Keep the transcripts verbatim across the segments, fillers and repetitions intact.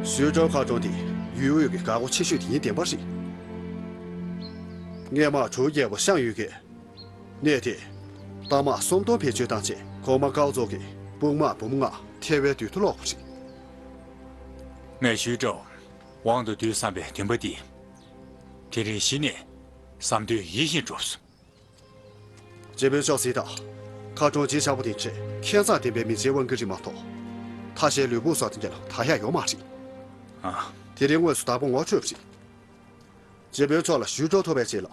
ཞུས་ཀྲོའུ་མཁར་གྲོང་དེ་ཡུལ་དབུས་ཀྱི་འགག་སྒོ་ཆེ་ཤོས་དེ་ཡིན་བདེན་པ་རེད། སྔས་མ་གྲོང་རྒྱལ་པོ་ཤང་ཡུས་ཀྱིས་གནས་དེ་རྟ་དམག་སུམ་སྟོང་བེད་སྤྱོད་བཏང་རྗེས་གོང་མ་ཀའོ་ཙོ་གིས་དཔུང་དམག་འབུམ་ལྔ་ཐེ་བའི་དུས་ཐོག་སློག་པ་རེད། ངས་ཞུས་ཀྲོའུ་དབང་དུ་བསྡུས་བསམ་པའི་འདུན་པ་འདི་དེ་རིང་གཞི་ནས་བསམ་དོན་ཡིད་བཞིན་འགྲུབ་སོང་། རྗེ་དཔོན་མཆོག་གཟིགས་དང་། མཁར་གྲོང་བརྗིད་ཆགས་པོ་དེ་འདྲས་ཁྱད་མཚར་ལྡན་པའི་མི་ཚེའི་དབང་གིས་རེད་མ་གཏོགས། ཐ་ཤལ་ལུས་པོ་སོགས་དེ་འདྲས་ལ་ད་ཡག་ཡོད་མ་རེད། ཨ། དེ་རིང་དངོས་སུ་བདག་པོ་ངོ་འཕྲོད་པ་རེད། རྗེ་དཔོན་མཆོག་ལ་ཞུས་ཀྲོའུ་ཐོབ་པའི་རྗེས་ལ་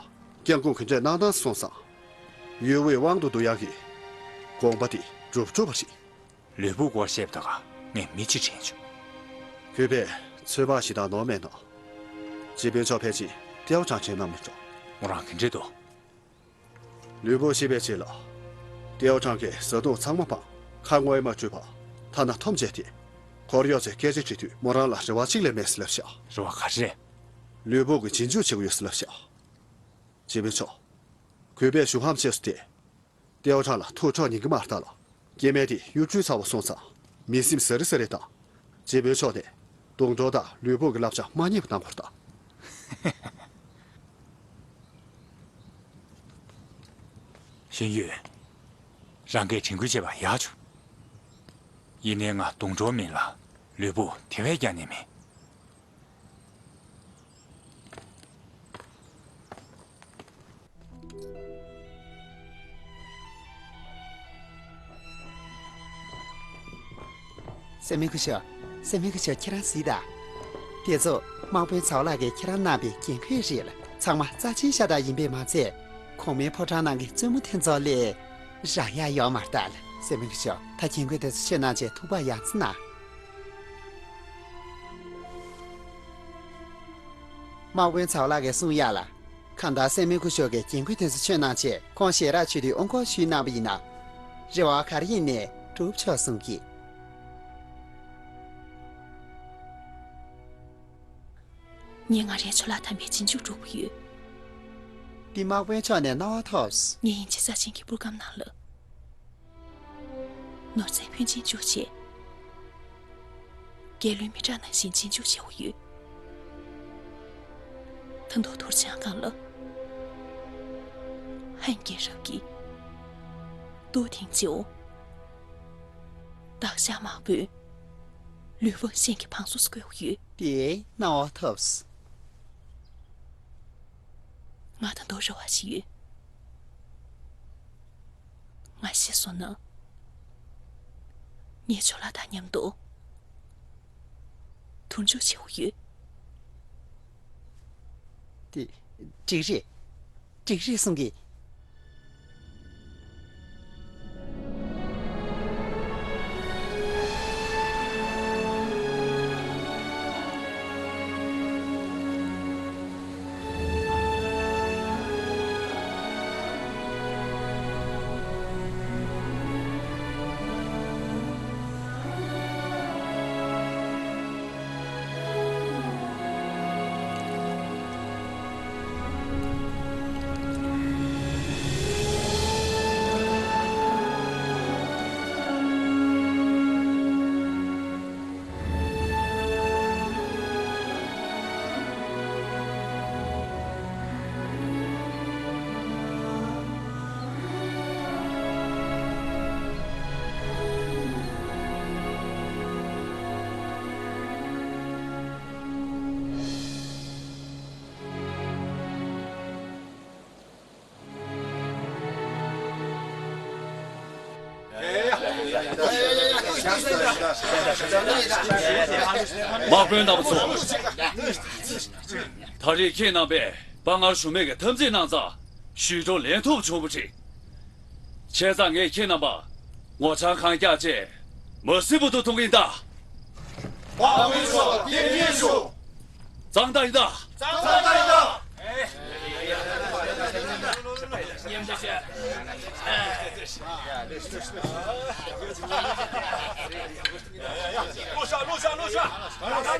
སྐྱབས་མགོན་གྱིས་འདྲས་གནང་སྟངས་སོང་ཙང་། ཡུལ་དབུས་དབང་དུ་བསྡུ་ཡག་གི་དགོངས་པ་དེ་འགྲུབ་འགྲུབ་པ་རེད། ལུས་པོ་སྐོར་བཤད་པ་དག་ངས་མི་གཅིག་དྲན་བྱུང་། གུས་པས་ཚོད་དཔག་ཞིག་དང་ནོར་མེད་ན། རྗེ་དཔོན་མཆོག་ཕལ་ཆེར་ཏེའོ་ཁྲང་དྲན་གནང་མི་འགྲོ། མོ་རང་ག་འདྲས་འདུག་ལུས་པོ་ཤི་བའི་རྗེས་ལ། ཏེའོ་ཁྲང་གིས་བཟའ་བཏུང་ཚང་མ་སྤངས། ཁ་ངོ་མ་བཀྲུས་པ། ཐ་ན་འཐོམ་བྱས་ཏེ། འཁོར་གཡོག་ཚོས་སྐད་ཆ་དྲིས་དུས་མོ་རང་ལ་རེ་བ་གཅིག་ལས་མེད་ཟེར་ལབ་ཤག་རེ་བ་ག་རེ། ལུས་པོ་གི་རྗེས་འཇུག་བྱེད་ཀྱི་ཡོད་ཟེར་ལབ་ཤག་རྗེ་དཔོན་མཆོག་གུས་པས་ཞུ་ཧམ་བྱས་སོང་སྟེ། ཏེའོ་ཁྲང་ལ་ཐུགས་ཁྲོ་ཉན་གྱི་མ་རེད་ལ། སྐྱེ་དམན་དེ་གཡོ་འཕྲུལ་ཚ་བོ་སོང་ཙང་། མི་སེམས་ཟ་རི་ཟ་རི་དང་། རྗེ་དཔོན་མཆོག་ནས་དུང་སྒྲོག་དང་ལུས་པོ་གི་བསླབ་བྱ་མ་ཉན་པ་གནང་བར་གདའ། ཤིན་ཡུས། རང་གིས་དྲན་སྐུལ་བྱས་པ་ཡག་བྱུང་། ཡིན་ནའི་ང་དུང་སྒྲོག་མིན་ལ་ལུས་པོ་དེ་བས་ཀྱང་ཉན་མེད། སྲས་མོ་སྐུ་ཞབས། སྲས་མོ་སྐུ་ཞབས་ཁྱེད་རང་གཟིགས་དང་། དེ་ཚོ་དམག་དཔོན་ཚའོ་ལགས་ཀྱིས་ཁྱེད་རང་གནང་པའི་འགན་ཁུར་རེད་ལ། ཚང་མ་རྩ་ཆེན་ཤ་སྟག་ཡིན་པས་མ་ཚད། གོང་མའི་ཕོ་བྲང་ནང་གི་བཙུན་མོ་དེ་ཚོ་ལས་རག་ཡག་ཡོད་མ་རེད་ལ། སྲས་མོ་སྐུ་ཞབས། ད་འགན་ཁུར་དེ་ཚོ་ཁྱེད་རྣམ་ཚོས་ཐུགས་ཕམ་ཡང་སེ་གནང་། དམག་དཔོན་ཚའོ་ལགས་ཀྱིས་གསུང་ཡག་ལ། གང་ལྟར་སྲས་མོ་སྐུ་ཞབས་ཀྱིས་འགན་ཁུར་དེ་ཚོ་ཁྱེད་རྣམ་ཚོས་ཁོང་ཞལ་རས་ཆེ་བསྟོད་དབུ་འཁོར་ཞུས་གནང་བ་ཡིན་ན། རེ་བ་ག་རེ་ཡིན་ནའི་འགྲུབ་ཆོག་གསུང་གི། ངས་ང་རའི་ཇོ་ལགས་དམ་པའི་རྗེས་འཇུག་འགྲོ་གི་ཡོད། འདི་དམག་དཔོན་མཆོག་ནས་གནང་བ་ཐོབ། ངས་དབྱིན་ཇི་རྩ་ཆེན་གྱི་པུར་སྒམ་ནང་ལ། ནོར་རྫས་ཕོན་ཆེན་འཇུག་བྱས། རྒྱལ་བློན་མི་དྲག་ནང་བཞིན་རྗེས་འཇུག་བྱེད་དགོས་ཡོད། ད་དུང་དུར་བྱང་སྒང་ལ། ཧན་རྒན་རབས་ཀྱིས་རྡོ་འཐེན་རྗེས། བདག་ཅག་དམག་དཔོན་ལུས་ཧྥང་ཞན་གྱི་བང་སོ་སུ་བརྐོས་ཡོད། དེ་གནང་བ་ཐོབ། ང་ད་དུང་རེ་བ་ཞིག་ཡོད། ང་ཤི་སོང་ན། ངའི་ཇོ་ལགས་དང་མཉམ་དུ་དུར་འཇུག་བྱེད་དགོས་ཡོད། དེ། འགྲིག་རེད། འགྲིག་རེད་གསུང་གི། དམག་དཔོན་རྣམ་པ་ཚོ། ད་རེས་ཁྱེད་རྣམ་པས་དཔའ་ངར་ཞུམ་མེད་ཀྱི་འཐབ་འཛིང་གནང་ཙང་ཞུས་ཀྲོའུ་ལན་ཐོབ་བྱུང་བ་རེད། བྱས་ཙང་ངས་ཁྱེད་རྣམ་པ་ངོ་ཆང་གང་བཀྱག་བཅས་མ་བཟི་བར་དུ་འཐུང་གི་ཡིན་ད། དམག་དཔོན་མཆོག་ལ་བདེ་སྐྱིད་ཞུ། གཙང་སྦྲ་ཡིན་ད། གཙང་སྦྲ་ཡིན་ད།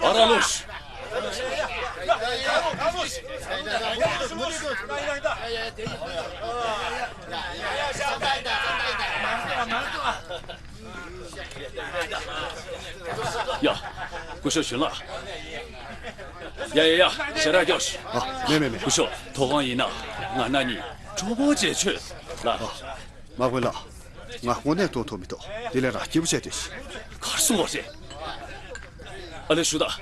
ཨ་ར་ལོས། ཡ། སྐུ་ཞབས་ཞུན་ལགས། ཡ་ཡ་ཡ། ཞེ་དྲག་སྐྱོ་ཤོག་ཨ། མེད་མེད་མེད། སྐུ་ཞབས་དོ་དགོང་ཡིན་ན་ང་རང་གཉིས་གྲོགས་པོ་བྱེད་ཆོག་ལ། ཨ། དམག་དཔོན་ལགས། ང་དངོས་གནས་གཏོང་ཐུབ་མི་འདུག་དེ་ལས་རང་སྐྱིད་པོ་བྱས་བསྡད་ཤིག་ག་རེ་གསུང་བ་རེད། ཨ་ལེ་ཞུ་དང་།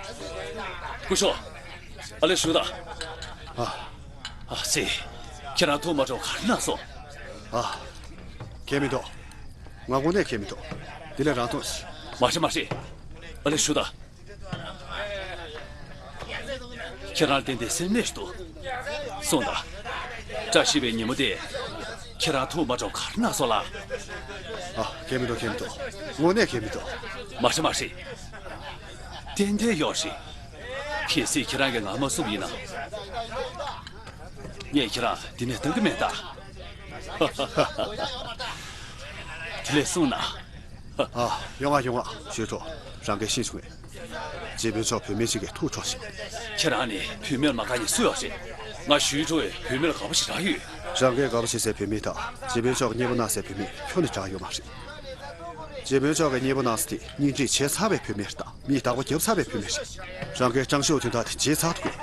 སྐུ་ཞབས། ཨ་ལེ་ཞུ་དང་། ཨ། ཨ་ཙི། ཁྱེད་རང་ཐུགས་མ་སྤྲོ་ག་རེ་གནང་སོང་། ཨ། གལ་མི་འདུག་ང་དངོས་གནས་གལ་མི་འདུག་དེ་ལས་རང་གཏོང་ཞིག་མ་རེད་མ་རེད། ཨ་ལེ་ཞུ་དང་། ཁྱེད་རང་ཏན་ཏན་སེམས་ནད་ཞིག་འདུག་གསུངས་དང་། བཀྲ་ཤིས་པའི་ཉིན་མོ་དེ། ཁྱེད་རང་ཐུགས་མ་སྤྲོ་ག་རེ་གནང་སོང་ལགས། ཨ། གལ་མི་འདུག་གལ་མི་འདུག་དངོས་གནས་གལ་མི་འདུག་མ་རེད་མ་རེད། ཏན་ཏན་ཡོད་རེད། གལ་སྲིད་ཁྱེད་རང་གིས་ང་མ་བསུབས་ཡིན་ན། ངས་ཁྱེད་རང་འདི་ནས་བཏང་གི་མེད་ད། དེ་ལས་གསུངས་ན། ཨ། ཡོང་ང་ཡོང་ང་། ཞུས་ཀྲོའུ། རང་གིས་ཤེས་བྱུང་ངས། རྗེ་དཔོན་མཆོག་བུད་མེད་ཅིག་གིས་ཐུག་འཕྲོག་ཤིང་། ཁྱེད་རང་ནི་བུད་མེད་ལ་མ་དགའ་མཁན་སུ་ཡོད་རེད། ང་ཞུས་ཀྲོའུ་ཡིས་བུད་མེད་ལ་དགའ་པོ་ཞེ་དྲག་ཡོད། རང་གིས་དགའ་པོ་བྱེད་སའི་བུད་མེད་དང་རྗེ་དཔོན་མཆོག་མཉེས་པོ་གནང་སའི་བུད་མེད་ཁྱོན་ནས་འདྲ་ཡོད་མ་རེད། རྗེ་དཔོན་མཆོག་གིས་མཉེས་པོ་གནང་ས་དེ་གཉེན་སྒྲིག་བྱས་ཚར་བའི་བུད་མེད་རེད་དང་། མིས་བདག་པོ་བརྒྱབ་ཚར་བའི་བུད་མེད་རེད། རང་གིས་ཀྲང་ཤིའུ་དོན་དག་དེ་བརྗེད་ཚར་འདུག་གས།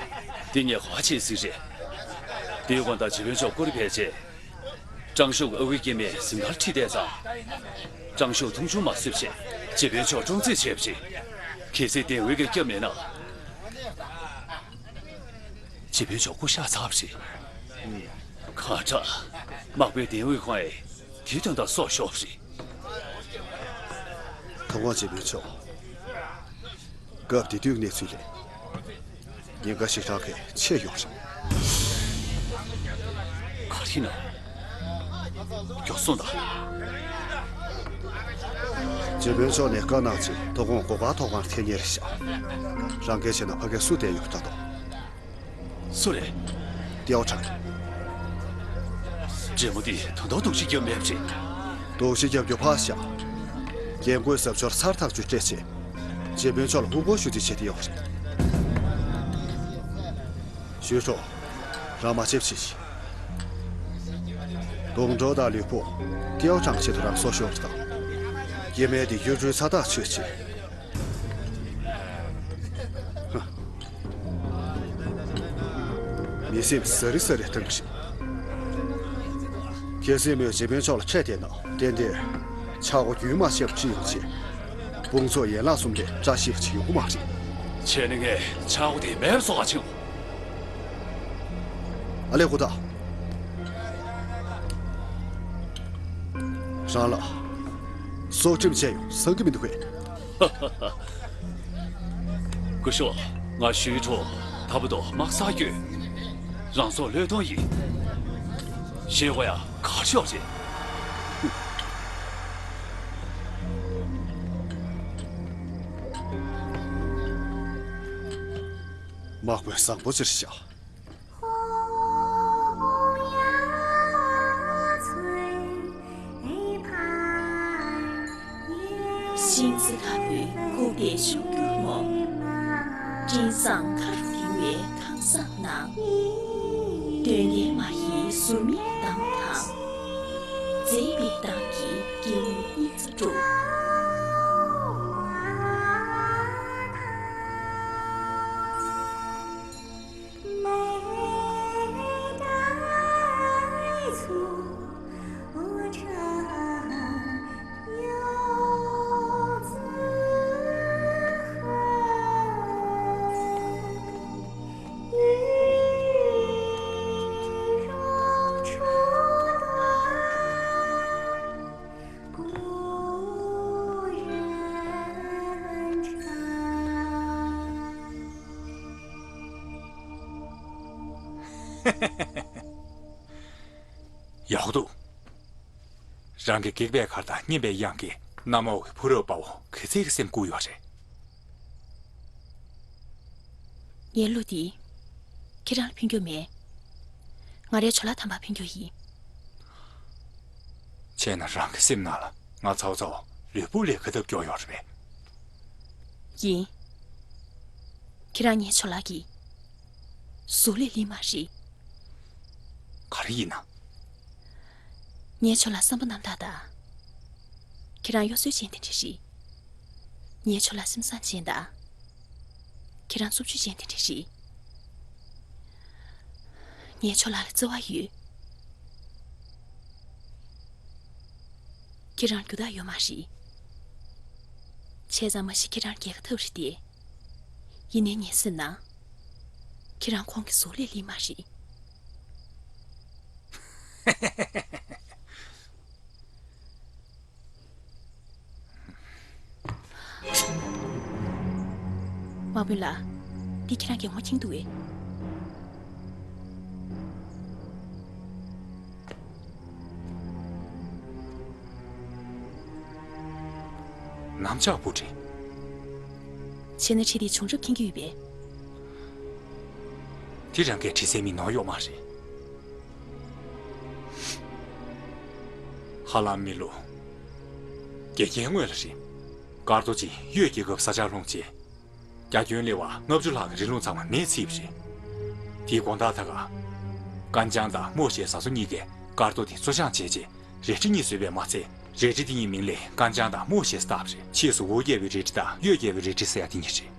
འདི་ངས་ག་བ་བྱས་ཟིག་རེད། དེའི་དགོང་དག་རྗེ་དཔོན་མཆོག་སྐུ་རུ་ཕེབས་རྗེས། ཀྲང་ཤིའུ་གི་ཨ་ཁུའི་སྐྱེ་དམན་གཟིམ་ཁར་ཁྲིད་བསྡད་ཙང་། ཀྲང་ཤིའུ་མཐོང་ཆུང་མ་བྱེད་ཅེས་རྗེ་དཔོན་མཆོག་སྲུང་བརྩི་བྱས་པ་རེད། གལ་སྲིད་དེ་ཨ་ཁུས་སྐྱབས་མེད་ན། རྗེ་དཔོན་མཆོག་སྐུ་གཤེགས་ཚར་བ་རེད། ཁ་ཁྲ། དམག་དཔོན་ཏེང་ཝུའེ་ཁོང་ཡིས་དེའི་དོན་དག་སྲོག་ཤོར་བ་རེད། དོ་དགོང་རྗེ་དཔོན་མཆོག་སྐབས་དེ་དུས་གནས་ཚུལ་ལས་ཉེན་ཁ་ཞེ་དྲག་གི་ཆེ་ཡོད་རེད། ག་རེ་ཡིན་ན། མགྱོགས་སོང་ད། རྗེ་དཔོན་མཆོག་ནས་བཀའ་གནང་ཆེད་དོ་དགོང་སྒོ་ཁར་ཐོག་ཁང་འཐེན་མཁན་རེད་ཤག་རང་གིས་བྱས་ན་ཕ་གིར་སུ་བསྡད་ཡོད་འདྲ་འདུག་སུ་རེད། ཏེའོ་ཁྲང་། རི་མོ་འདི་དོན་དག་སྡུག་ཅིག་བརྒྱབ་མེད་པ་རེད། སྡུག་ཅིག་བརྒྱབ་རྒྱུ་ཕར་བཞག་རྒྱལ་མགོའི་ཟབ་ཆོས་ཚར་ཐག་ཆོད་སྤྲད་ཆེད། རྗེ་དཔོན་མཆོག་ལ་ཧུར་བརྒོ་ཞུ་རྩིས་བྱས་ཏེ་ཡོད་རེད། ཞུས་ཀྲོའུ། རང་མ་ཆེབ་བྱེད་ཅིག་དུང་ཀྲོའུ་དང་ལུས་པོ། ཏེའོ་ཁྲང་ཆེད་དུ་རང་སྲོག་ཤོར་བ་དང་། སྐྱེ་དམན་དེ་གཡུ་འབྲུའི་ཚ་ཐག་ཆོད་ཆེད། མི་སེམས་ཟ་རི་ཟ་རི་བཏང་གི་རེད། གལ་སྲིད་མོས་རྗེ་དཔོན་མཆོག་ལ་ཁྲལ་བསྡད་ན་ཏན་ཏན་ཆག་སྒོ་རྒྱུན་མ་ཆད་པར་འཁྲི་ཡོང་ཆེད། དཔུང་ཚོགས་ཡན་ལག་གསུམ་ལས་བཀྲ་ཤིས་པ་ཅིག་ཡོང་གི་མ་རེད། བྱས་ན་ངས་ཆག་སྒོ་དེ་མེད་པ་བཟོ་ག་ཕྱིན། ཨ་ལེ་ཧུ་ཐག་རང་ལ་སྲོག་ཁྲིམས་བཅད་ཡོང་བསམ་གྱི་མི་འདུག་གས། སྐུ་ཞབས། ང་ཞུས་ཀྲོའུ་ད་བར་དུ་དམག་སར་བསྐྱོད། རང་སྲོག་བློས་གཏོང་ཡིན། ཞེད་དགོས་ཡ་ག་རེ་ཡོད་རེད། དམག་དཔོན་བཟང་པོ་ཅིག་རེད་ཤག་ཤིང་རྩེ་དགའ་བོའི་ཁུག་རྟའི་ཤུགས་འགྱུར་མོ། སྤྲིན་བཟང་མཁའ་རུ་ལྡིང་བའི་ཁང་བཟང་ནང་། སྟོན་ཀའི་མ་ཧེའི་ཟུར་མིག་གདངས་དང་། མཛེས་པའི་མདངས་ཀྱིས་སྐྱེ་བོའི་སྙིང་རྩ་དཀྲུགས། ཡག་འདུག་རང་གི་སྒེག་པའི་གར་དང་སྙན་པའི་དབྱངས་ཀྱིས་གནམ་འོག་གི་ཕོ་རབ་དཔའ་བོ་ག་ཚད་ཀྱི་སེམས་བཀུག་ཡོད་རེད། ངའི་གླུ་འདི་ཁྱེད་རང་ལ་ཕུལ་རྒྱུ་མེད། ང་རའི་ཇོ་ལགས་དམ་པར་ཕུལ་རྒྱུ་ཡིན། བྱས་ན་རང་གི་སེམས་ནང་ལ་ང་ཚ་བོ་ཚ་བོ་ལུས་པོ་ལས་ཁ་ཐབས་སྐྱོ་ཡོད་རེད་པས། ཡིན། ཁྱེད་རང་ངའི་ཇོ་ལགས་ཀྱི་གཟུགས་ལས་ལྷད་མ་རེད། ག་རེ་ཡིན་ན། ངའི་ཇོ་ལགས་བསམ་པ་རྣམ་དག་དང་། ཁྱེད་རང་གཡོ་ཟོལ་ཅན་དེ་འདྲ་རེད། ངའི་ཇོ་ལགས་སེམས་བཟང་ཅན་དང་། ཁྱེད་རང་རྩུབ་སྤྱོད་ཅན་དེ་འདྲ་རེད། ངས་ཁྱོད་ལ་བརྩེ་བ་ཡོད། ཁྱེད་རང་རྒྱུ་དག་ཡོད་མ་རེད། བྱས་ཙང་མ་གཞི་ཁྱེད་རང་རྒྱལ་ཁ་ཐོབ་རེད་དེ། ཡིན་ནའི་ངས་སེམས་ནང་། ཁྱེད་རང་ཁོང་གི་གཟུགས་ལས་ལྷག་མ་རེད། དམག་དཔོན་ལགས། འདི་ཁྱེད་རང་གིས་ངོ་མཁྱེན་འདུག་གས། གནམ་ལྕགས་སྤུ་གྲི། བྱས་ན་གྲི་དེའི་བྱུང་རབས་མཁྱེན་གྱི་ཡོད་པས། དེ་རང་གིས་གྲི་སའི་མིང་ནོར་ཡོད་མ་རེད། ཧ་ལམ་མི་ལོ་བརྒྱད་བརྒྱའི་སྔོན་ལ་རེད། ཀར་རྡོ་རྗེས་གཡོས་རྒྱལ་ཁབ་ས་ཆར་ལྷུང་རྗེས། རྒྱ་ཁྱོན་སླེབས་པ་ལྔ་བཅུ་ལྷག་གི་རི་ཀླུང་ཚང་མ་མེས་ཚིག་པ་རེད། དེའི་དགོང་དག་ད་ག། ཀན་ཅང་དང་རྨོ་ཞེས་བཟའ་ཚོ་གཉིས་ཀས་ཀར་རྡོ་དེ་བཙོ་སྦྱང་བྱས་རྗེས་རལ་གྲི་གཉིས་བཟོས་པས་མ་ཚད། རལ་གྲི་དེ་གཉིས་མིང་ལ་ཀན་ཅང་དང་རྨོ་ཞེས་བཏགས་པ་རེད། ཕྱིས་སུ་འུ་རྒྱལ་བའི་རལ་གྲི་དང་གཡོས་རྒྱལ་བའི་རལ་གྲི་ཟེར་ཡ་དེ་གཉིས་རེད།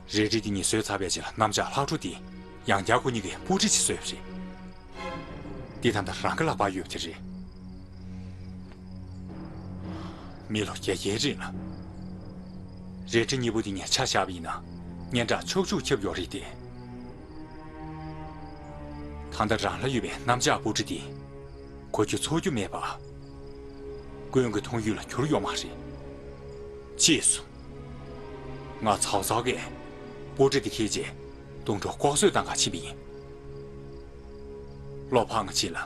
རལ་གྲི་དེ་གཉིས་བཟོས་ཚར་བའི་རྗེས་ལ་གནམ་ལྕགས་ལྷག་འཕྲོ་དེ་ཡང་བསྐྱར་ཁོ་གཉིས་ཀས་སྤུ་གྲི་ཞིག་བཟོས་པ་རེད། འདི་ད་ལྟ་རང་གི་ལག་པར་ཡོད་པ་དེ་རེད། མི་ལོ་བརྒྱད་བརྒྱའི་རིང་ལ། རལ་གྲི་གཉིས་པོ་འདི་ངས་ཆ་བཞག་པ་ཡིན་ན་སྙན་གྲགས་ཕྱུག་ཕྱུག་ཁྱབ་ཡོད་རེད་དེ། ད་ལྟ་རང་ལ་ཡོད་པའི་གནམ་ལྕགས་སྤུ་གྲི་འདི་གོ་རྒྱུ་ཚོར་རྒྱུ་མེད་པ། ཀུན་གྱི་མཐོང་ཡུལ་ལ་གྱུར་ཡོད་མ་རེད། ཕྱིས་སུ། ང་ཚའོ་ཚའོ་གིས་སྤུ་གྲི་འདི་འཁྱེར་རྗེས་དུང་སྒྲོག་ལྐོག་གསོད་གཏང་ག་ཕྱིན་པ་ཡིན། བློ་ཕངས་ང་ཕྱིན་ལ།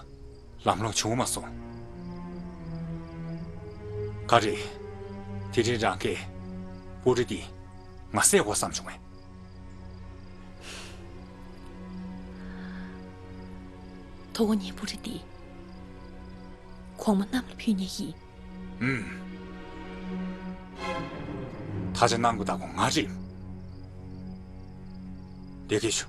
ལམ་ལྷོང་བྱུང་མ་སོང་། ག་རེ། དེ་རིང་རང་གིས་སྤུ་གྲི་འདི་ང་བསད་དགོས་བསམ་བྱུང་ངས། ཐོག་ངའི་སྤུ་གྲི་འདི་གོང་མ་གནམ་ལ་ཕུལ་ཉེན་ཡིན། ཨུམ། ད་ཆ་གནང་དགོས་ད་ཁོ་ང་རེད། བདེ་སྐྱིད་ཞུ།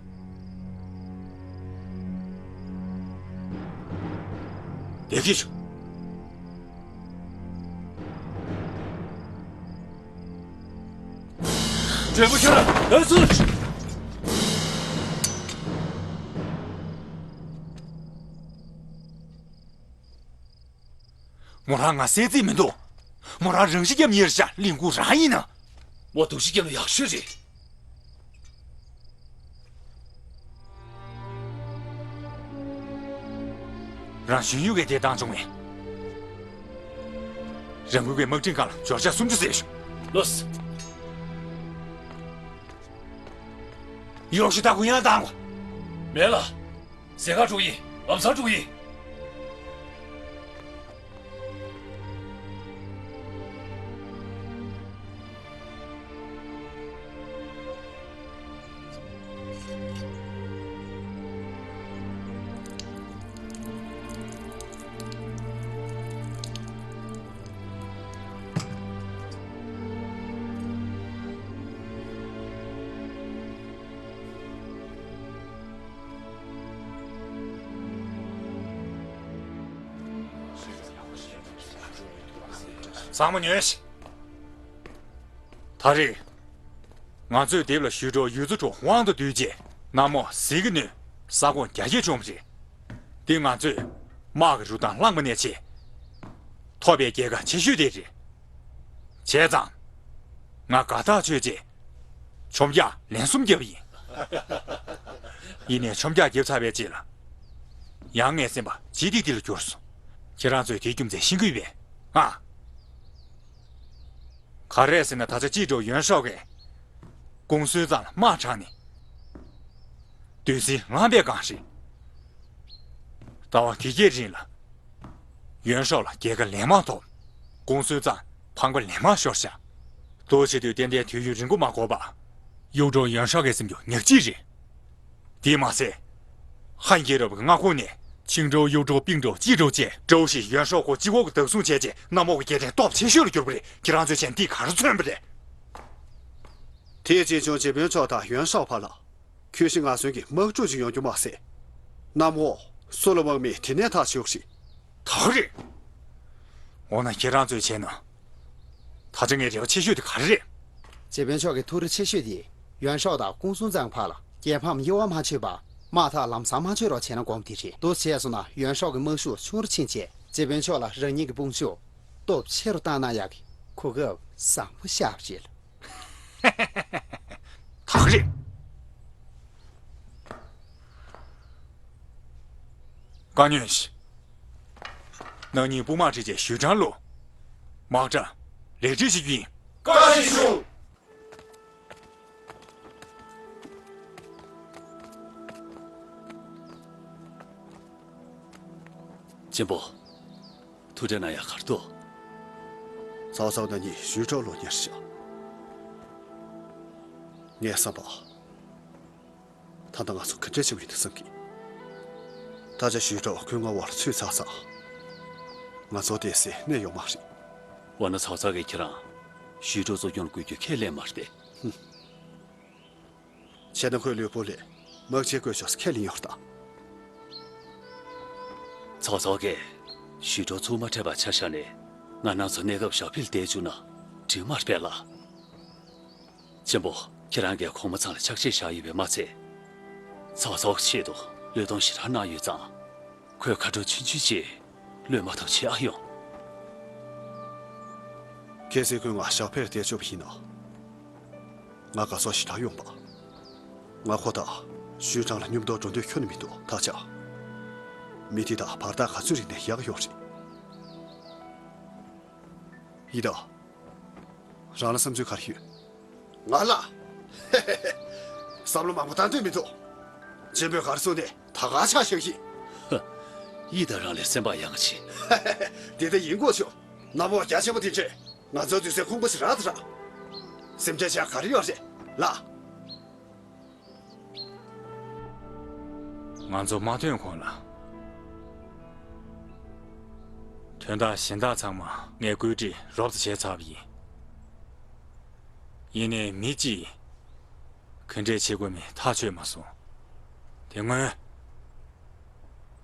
བདེ་སྐྱིད་ཞུ། བགྲེས་པོ་ཁྱོད་ལ་ལྟོས་སུ། མོ་རང་ང་བསད་རྩིས་མི་འདུག། མོ་རང་རང་ཤི་རྒྱབ་ཉེར་བཞག་གླིང་སྐུ་རང་ཡིན་ན། མོ་སྡུག་ཤི་རྒྱབ་ན་ཡག་ཤོས་རེད། རང་གཞོན་ཡུལ་གྱི་དེ་བཏང་བྱུང་བས། རང་འགུལ་གྱི་དམག་འཕྲིན་ཁང་ལ་འབྱོར་ཆ་སུམ་ཅུ་ཟེར་ཞུ། ལོས། གཡོག་ཞུ་ད་གུ་ཡང་བཏང་བ། མེད་ལ། ཟས་ཁ་དཀྲུག་ཡིན། ལམ་སང་དཀྲུག་ཡིན། ཚང་མ་ཉོན་ཞིག། ད་རེས། ང་ཚོས་དེབ་ལ་ཞུས་གྲོགས་ཡུལ་གཙོ་གྲུབ་དབང་དུ་བསྡུས་རྗེས་གནམ་འོག་ཟིལ་གྱིས་གནོན་ས་ཁོངས་རྒྱ་སྐྱེད་བྱུང་བ་རེད། འདི་ང་ཚོས་དམག་གི་རུ་སྟངས་བླངས་པ་ནས་བྱས། ཐོབ་པའི་རྒྱལ་ཁ་ཆེ་ཤོས་དེ་རེད། བྱས་ཙང་། ང་དགའ་ཐག་ཆོད་རྗེས། མཆོང་རྒྱག་ལན་གསུམ་བརྒྱབ་པ་ཡིན། ཡིན་ནའི་མཆོང་རྒྱག་བརྒྱབ་ཚར་བའི་རྗེས་ལ། ཡང་ངའི་སེམས་པ་ལྗིད་ཏིག་ཏིག་ལ་གྱུར་སོང་། ཁྱེད་རང་ཚོས་དེའི་རྒྱུ་མཚན་ཤེས་ཀྱི་ཡོད་པས། ང་། ག་རེ་རེད་ཟེར་ན། ད་ཆ་ཅི་ཀྲོའུ་ཡོན་ཧྲོ་གིས་ཀུང་སུན་ཙང་ལ་དམག་དྲངས་ནས་བདུད་རྩི་བླངས་པའི་སྒང་རེད། ཟླ་བ་བརྒྱད་བརྒྱའི་རིང་ལ་ཡོན་ཧྲོ་ལ་རྒྱལ་ཁ་ལན་མང་ཐོབ། ཀུང་སུན་ཙང་ཕངས་པ་ལན་མང་ཤོར་ཤག། ལྟོ་ཆེ་དུས་ཏན་ཏན་དུས་ཡུན་རིང་པོ་མ་འགོར་བར་ཡུའུ་ཀྲོའུ་ཡོན་ཧྲོ་གི་སེམས་རྒྱུད་ཉག་གཅིག་རེད། དེས་མ་ཟད། ཧན་རྒྱལ་རབས་ཀྱི་མངའ་ཁོངས་ནས་ཆིང་ཀྲོའུ་ཡུའུ་ཀྲོའུ་པིང་ཀྲོའུ་ཅི་ཀྲོའུ་བཅས་ཀྲོའུ་ཞི་ཡོན་ཧྲོ་སྐོར་གཅིག་པོ་གིས་བདག་བཟུང་བྱས་རྗེས་གནམ་འོག་གི་རྒྱལ་ཕྲན་སྟོབས་ཆེ་ཤོས་ལ་གྱུར་པ་རེད། ཁྱེད་རང་ཚོས་བྱས་ན་འདིས་ག་རེ་མཚོན་པ་རེད། དེས་ཅི་བྱུང་། ཇེ་པིན་མཆོག་དང་ཡོན་ཧྲོ་བར་ལ་ཁྱོད་ཤི་ང་གསོན་གྱི་དམག་འཁྲུག་ཅིག་ཡོང་རྒྱུ་མ་ཟད། གནམ་འོག་སུ་ལ་དམག་མིན་དེ་ནས་ཐག་ཆོད་ཀྱི་རེད། ད་ག་རེད། འོ་ན་ཁྱེད་རང་ཚོས་བྱས་ན། ད་ཆ་ངའི་རེ་བ་ཆེ་ཤོས་དེ་ག་རེ་རེད། ཇེ་པིན་མཆོག་གི་ཐུགས་རེ་ཆེ་ཤོས་དེ། ཡོན་ཧྲོ་དང་ཀུང་སུན་ཙང་བར་ལ་རྒྱལ་ཕམ་དབྱེ་བ་མ་ཆོད་པ། དམག་འཐབ་ལམ་སང་མ་ཆོད་རོགས་བྱས་ན་དགོངས་ཏེ་རེད། འདུག་བྱས་སོང་ན་ཡོན་ཧྲོ་གི་དམག་ཤུགས་ཆུང་རུ་ཕྱིན་བྱས། ཅེ་པོན་ཕྱོགས་ལ་རང་ཉིད་ཀྱི་དཔུང་ཤུགས་སྟོབས་ཆེ་རུ་བཏང་ན་ཡག་གི་གོ་སྐབས་བཟང་པོ་ཤར་བ་རེད། ད་ག་རེད། བཀའ་ཉོན་ཞིག་ནག་ཉིན་དཔུང་དམག་ཁྲིད་ཀྱི་ཞུས་ཀྲང་ལུ། དམག་གྲ་ལེགས་སྒྲིག་བྱེད་རྒྱུ་ཡིན། བཀའ་དྲིན་ཆེ། གཅེན་པོ། ཐུགས་ཁྲལ་གནང་ཡག་ག་རེ་འདུག་ཚའོ་ཚའོ་ནག་ཉིན་ཞུས་ཀྲང་ལུ་ཉར་བཞག་ངས་བསམ་པ། ད་ལྟ་ང་ཚོ་ག་འདྲ་བྱེད་དགོས་ཡིན་འདུག་བསམ་གི། ད་ཆ་ཞུས་ཀྲང་ཁོའི་མངའ་འོག་ལ་ཚུད་ཚར་ཙང་། ང་ཚོ་བསྡད་སའི་གནས་ཡོད་མ་རེད། འོ་ན་ཚའོ་ཚའོ་གིས་ཁྱེད་རང་ཞུས་ཀྲང་གཙོ་སྐྱོང་ལ་བསྐོ་རྒྱུ་ཁས་ལེན་མ་རེད་པས། བྱས་ན་ཁོས་ལུས་པོ་ལས་དམག་ཆས་བཀོལ་ཆོག་ས་ཁས་ལེན་ཡོད་རེད་ད། ཚའོ་ཚའོ་གིས་ཞུས་ཀྲང་ཚུར་མ་ཁྲིད་པ་ཆ་བཞག་ནས་ང་རང་ཚོ་གནས་སྐབས་ཞའོ་ཕེ་ལ་བསྡད་བཅུག་ན་འགྲིག་མ་རེད་པས་ལགས། གཅེན་པོ། ཁྱེད་རང་གིས་གོང་མ་ཚང་ལ་ཕྱག་བཞེས་བཞག་ཡོད་པས་མ་ཚད། ཚའོ་ཚའོ་གི་ཆེད་དུ་བློས་གཏོང་ཞེ་དྲག་གནང་ཡོད་ཙང་། ཁོས་ཁ་དྲོ་ཆུང་ཆུང་ཅིག་གློད་མ་ཐུབ་བྱེད་ཨ་ཡོང་། གལ་སྲིད་ཁོས་ང་ཞའོ་ཕེ་ལ་བསྡད་བཅུག་པ་ཡིན་ན། ང་དགའ་ཕྱོགས་ཞེ་དྲག་ཡོང་པ། ང་ཁོ་དང་ཞུས་ཀྲང་ལ་མཉམ་དུ་འགྲོ་འདོད་ཁྱོན་ནས་མི་འདུག་ད་ཆ། མི་དེ་དང་བར་ཐག་ག་ཚོད་རིང་ནས་ཡག་ཡོད་རེད། ཡི་དམ། རང་ལ་བསམ་ཚུལ་ག་རེ་ཡོད། ང་ལ། བསམ་བློ་མང་པོ་བཏང་འདོད་མི་འདུག་གཅེན་པོས་ག་རེ་གསུངས་ནས་ད་ག་ཆ་བཞག་ཡིན། ཧ། ཡི་དམ་རང་ལས་སེམས་པ་ཡངས་ཆེ། དེ་ལྟ་ཡིན་དགོས་བྱུང་། གནམ་འོག་རྒྱ་ཆེན་པོ་དེ་འདྲས་ང་ཚོའི་དུས་ཚོད་ཁོང་པོ་ཞིག་རག་ཏུ་རག་སེམས་ཁྲལ་བྱ་ག་རེ་ཡོད་རེད་ལགས། ང་ཚོ་མ་ཐོན་གོང་ལ། དོན་དག་གཞན་དག་ཚང་མ་ངས་བཀོད་སྒྲིག་རོབ་ཙམ་བྱས་ཚར་བ་ཡིན། ཡིན་ནའི་མི་གཅིག་གིས་ག་འདྲས་བྱེད་དགོས་མིན་ཐག་ཆོད་མ་སོང་། དེ་སྔོན།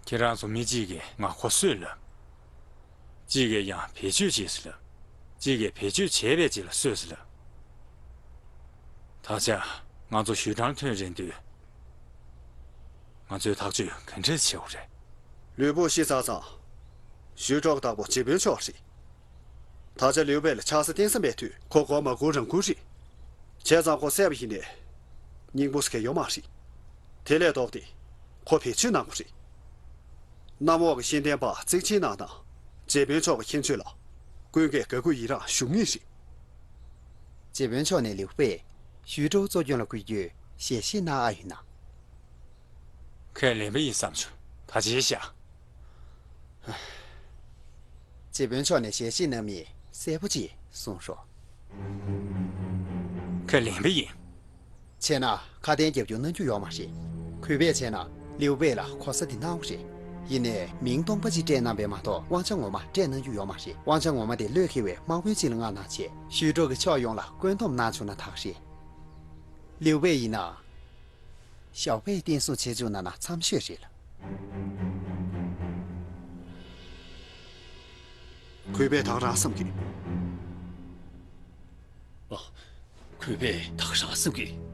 ཁྱེད་རང་ཚོ་མི་གཅིག་གིས་ང་ཁོ་གསོད་ལབ། གཅིག་གིས་ཡང་བེད་སྤྱོད་བྱས་ཟེར་ལབ། གཅིག་གིས་བེད་སྤྱོད་བྱས་པའི་རྗེས་ལ་གསོད་ཟེར་ལབ། ད་ཆ་ང་ཚོ་ཞུས་ཀྲང་ཐོན་རན་དུས། ང་ཚོས་ཐག་གཅོད་ག་འདྲས་བྱེད་དགོས་རེད། ལུས་པོ་ཤི་ཚར་ཙང་། ཞུས་ཀྲང་བདག་པོ་ཇེ་དཔོན་མཆོག་རེད། ད་ཆ་ལུས་པོ་ལ་ཆགས་ས་བརྟེན་ས་མེད་དུས་ཁོ་མགོ་མ་སྒུར་རང་སྒུར་རེད། བྱས་ཙང་ཁོ་བསད་པ་ཡིན་ནའི། སྙིང་པོ་ཟེར་མཁན་ཡོད་མ་རེད། དེ་ལས་ལྡོག་སྟེ། ཁོ་བེད་སྤྱོད་གནང་དགོས་རེད། གནམ་འོག་གི་ཤེས་ལྡན་པ་གཙིགས་ཆེན་ནང་ན། ཇེ་དཔོན་མཆོག་གི་ཁྱད་ཆོས་ལ། ཀུན་གྱིས་དགའ་མགུ་ཡི་རངས་ཞུ་ངེས་རེད། ཇེ་དཔོན་མཆོག་ནས་ལིའུ་པེ། ཞུས་ཀྲོའུ་གཙོ་སྐྱོང་ལ་བསྐོ་རྒྱུའི་ཞལ་བཞེས་གནང་ཨ་ཡིན་ན། ཁས་ལེན་པ་ཡིན་བསམ་བྱུང་། ད་བྱས་ཤག་ཇེ་དཔོན་མཆོག་ནས་ཞལ་བཞེས་གནང་མིན་གསལ་པོ་ཅིག་གསུངས་རོགས། ཁས་ལེན་པ་ཡིན། བྱས་ན་ཁ་དན་རྒྱབ་སྐྱོར་གནང་རྒྱུ་ཡོད་མ་རེད། གུས་པས་བྱས་ན་ལིའུ་པེ་ལ་གོ་ས་འདི་གནང་བ་རེད། ཡིན་ནའི་མིང་སྟོང་པ་ཅིག་སྤྲད་གནང་པས་མ་གཏོགས་དབང་ཆ་ངོ་མ་སྤྲད་གནང་རྒྱུ་ཡོད་མ་རེད། དབང་ཆ་ངོ་མ་དེ་བློས་འཁེལ་བའི་དམག་དཔོན་ཅིག་ལ་མངགས་གནང་བྱས་ཞུས་ཀྲོའུ་གི་ཕྱོགས་ཡོངས་ལ་བཀོད་འདོམས་གནང་བྱུང་ན་ད་ག་རེད། ལིའུ་པེ་ཡིན་ན། ཞའོ་པེ་བསྟན་སྲུང་བྱེད་བཅུག་ན་ན་འཚམ་ཤོས་རེད་ལ། གུས་པས་ད་ག་རང་བསམ་གི། ཨ། གུས་པས་ད་ག་རང་བསམ་གི།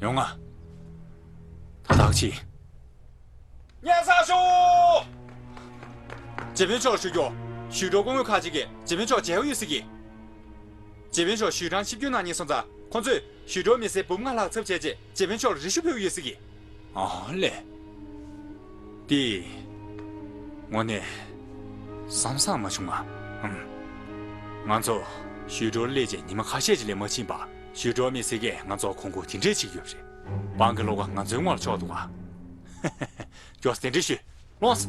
ཡོང་ང་། ད་ཐག་ཆི། སྙན་སེང་ཞུ། ཇེ་དཔོན་མཆོག་ཞུ་རྒྱུ། ཞུས་ཀྲོའུ་སྐུ་ངོ་ཁག་ཅིག་གིས་ཇེ་དཔོན་མཆོག་མཇལ་གི་ཡོད་ཟེར་གི། ཇེ་དཔོན་མཆོག་ཞུས་ཀྲང་ཆིབས་བསྒྱུར་གནང་ཉིན་སོང་ཙང་ཁོང་ཚོས་ཞུས་ཀྲོའུ་མི་སེར་འབུམ་ལྔ་ལྷག་ཚབ་བྱས་རྗེས་ཇེ་དཔོན་མཆོག་ལ་རེ་ཞུ་ཕུལ་གི་ཡོད་ཟེར་གི། ཨ་ལས། དེ། དངོས་གནས། བསམ་བསམ་མ་བྱུང་ང་། ཨམ། ང་ཚོ་ཞུས་ཀྲོའུ་སླེབས་རྗེས་ཉི་མ་ཁ་ཤས་ཅིག་ལས་མ་ཕྱིན་པར་ཞུས་ཀྲོའུ་མི་སེར་གྱིས་ང་ཚོར་གོང་བཀུར་དེ་འདྲས་བྱེད་ཀྱི་ཡོད་པ་རེད། འབངས་ཀྱི་བློ་ཁ་ང་ཚོའི་ངོ་ལ་ཕྱོགས་འདུག་ག་མགྱོགས་སེ་དེ་འདྲས་ཞུས། ལོངས།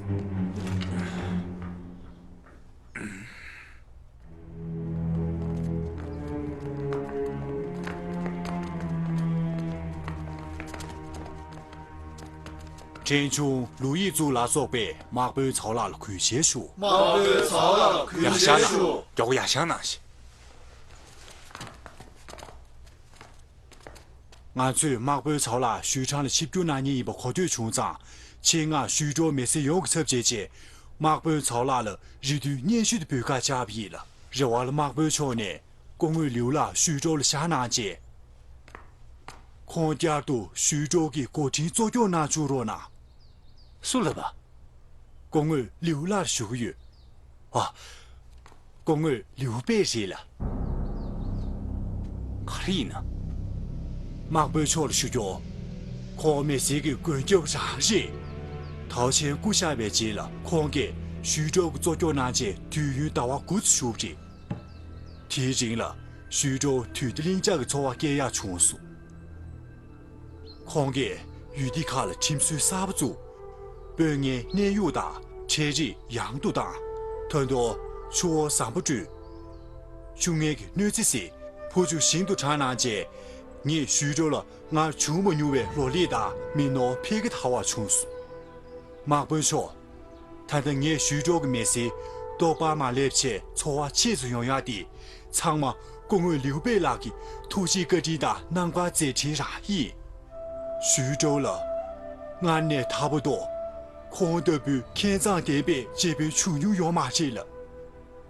ཕྲན་ཆུང་ལུའུ་ཡི་ཙུའུ་ལ་སོགས་པས་དམག་དཔོན་ཚའོ་ལགས་ལ་གུས་ཞལ་ཞུ། དམག་དཔོན་ཚའོ་ལགས་ལ་གུས་ཡར་ཞལ་བཞག་ཞུ། མགྱོགས་པོ་ཡར་བཞག་གནང་ཞིག་ང་ཚོས་དམག་དཔོན་ཚའོ་ལགས་ཞུས་ཁྲང་ལ་ཆིབས་བསྒྱུར་གནང་མཁན་ཡིན་པ་གོ་ཐོས་བྱུང་ཙང་། ཆེད་མངགས་ཞུས་ཀྲོའུ་མི་སེར་ཡོངས་ཀྱི་ཚབ་བྱས་རྗེས། དམག་དཔོན་ཚའོ་ལགས་ལ་རེ་འདུན་སྙན་ཞུ་དེ་འབུལ་ཁ་བཅར་བ་ཡིན་ལ། རེ་བ་ལ་དམག་དཔོན་མཆོག་ནས་སྐུ་ངོ་ལིའུ་ལགས་ཞུས་ཀྲོའུ་ལ་བཞག་གནང་རྗེས། ཁོང་བསྐྱར་དུ་ཞུས་ཀྲོའུ་གི་འགོ་འདྲེན་གཙོ་སྐྱོང་གནང་བཅུག་རོགས་གནང་། སུ་ལབ་པ། སྐུ་ངོ་ལིའུ་ལགས་ཞུ་གི་ཡོད། ཨ། སྐུ་ངོ་ལིའུ་པེ་རེད་ལ། ག་རེ་ཡིན་ན། དམག་དཔོན་མཆོག་ལ་ཞུ་རྒྱུ། ཁོང་མི་སེར་གྱི་མགོན་སྐྱབས་རང་རེད། ཐའོ་ཆན་སྐུ་གཤེགས་པའི་རྗེས་ལ་ཁོང་གིས་ཞུས་ཀྲོའུ་གི་གཙོ་སྐྱོང་གནང་རྗེས་དུས་ཡུན་ཟླ་བ་དགུ་ཙམ་བཞུགས་པ་རེད། དེའི་རིང་ལ་ཞུས་ཀྲོའུ་དུས་བདེ་ལྷིང་འཇགས་ཀྱི་འཚོ་བ་སྐྱེལ་ཡག་བྱུང་སོང་། ཁོང་གིས་ཡུལ་སྡེ་ཁག་ལ་ཁྲིམས་སྲོལ་གསར་པ་བཙུགས། དཔོན་ངན་གནས་དབྱུང་དང་ཁྲལ་རིགས་ཡང་དུ་བཏང་། ད་དུང་ཆུ་བོ་ཟམ་པ་བསྐྲུན། ཆུ་ངན་གྱི་གནོད་འཚེ་སེལ། ཕུ་ཆུ་ཞིང་དུ་དྲངས་གནང་རྗེས། ངས་ཞུས་ཀྲོའུ་ལ་སྔར་བྱུང་མ་མྱོང་བའི་ལོ་ལེགས་དང་མི་ནོར་འཕེལ་གྱི་དར་བ་བྱུང་སོང་། དམག་དཔོན་མཆོག་ད་ལྟ་ངས་ཞུས་ཀྲོའུ་གི་མི་སེར་ལྟོགས་པ་མ་སླེབས་ཆེད་འཚོ་བ་ཆེ་ཙམ་ཡོང་ཡག་དེ་ཚང་མ་སྐུ་ངོ་ལིའུ་པེ་ལགས་ཀྱི་ཐུགས་རྗེ་བཀའ་དྲིན་དང་རྣམ་དཀར་མཛད་འཕྲིན་རང་ཡིན། ཞུས་ཀྲོའུ་ལ་སྔར་ནས་དར་བ་དང་ཁོང་ལྟ་བུའི་མཁས་མཛངས་ལྡན་པའི་རྗེ་དཔོན་བྱུང་མྱོང་ཡོད་མ་རེད་ལ།